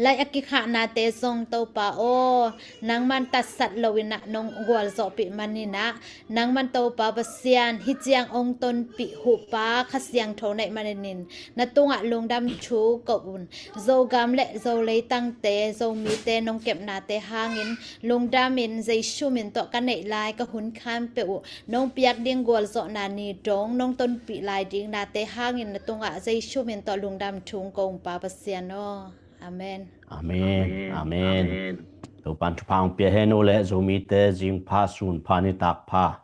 lai a kikhahnate zong Topa aw, nangman tatsat loin ah nong gualzawhpih manin ah, nangman Topa Pasian hih ciang hong tonpih huhpa Kha Siangtho na hih manin na tungah lungdam thu ko un. Zogam le Zo leitangte, Zomite nong kepnate hangin lungdamin Jesu min tawh ka neih lai ka hun khempeuh uh nong piak ding gualzawhna ni dong nong tonpih lai ding nate hangin na tungah Jesu min tawh lungdam thu ko ung, Pa Pasian aw. Amen. Amen. Amen. Amen. Topa'n thupha hong pia hen uh le, Zomite zingpha, sunpha, nitakpha.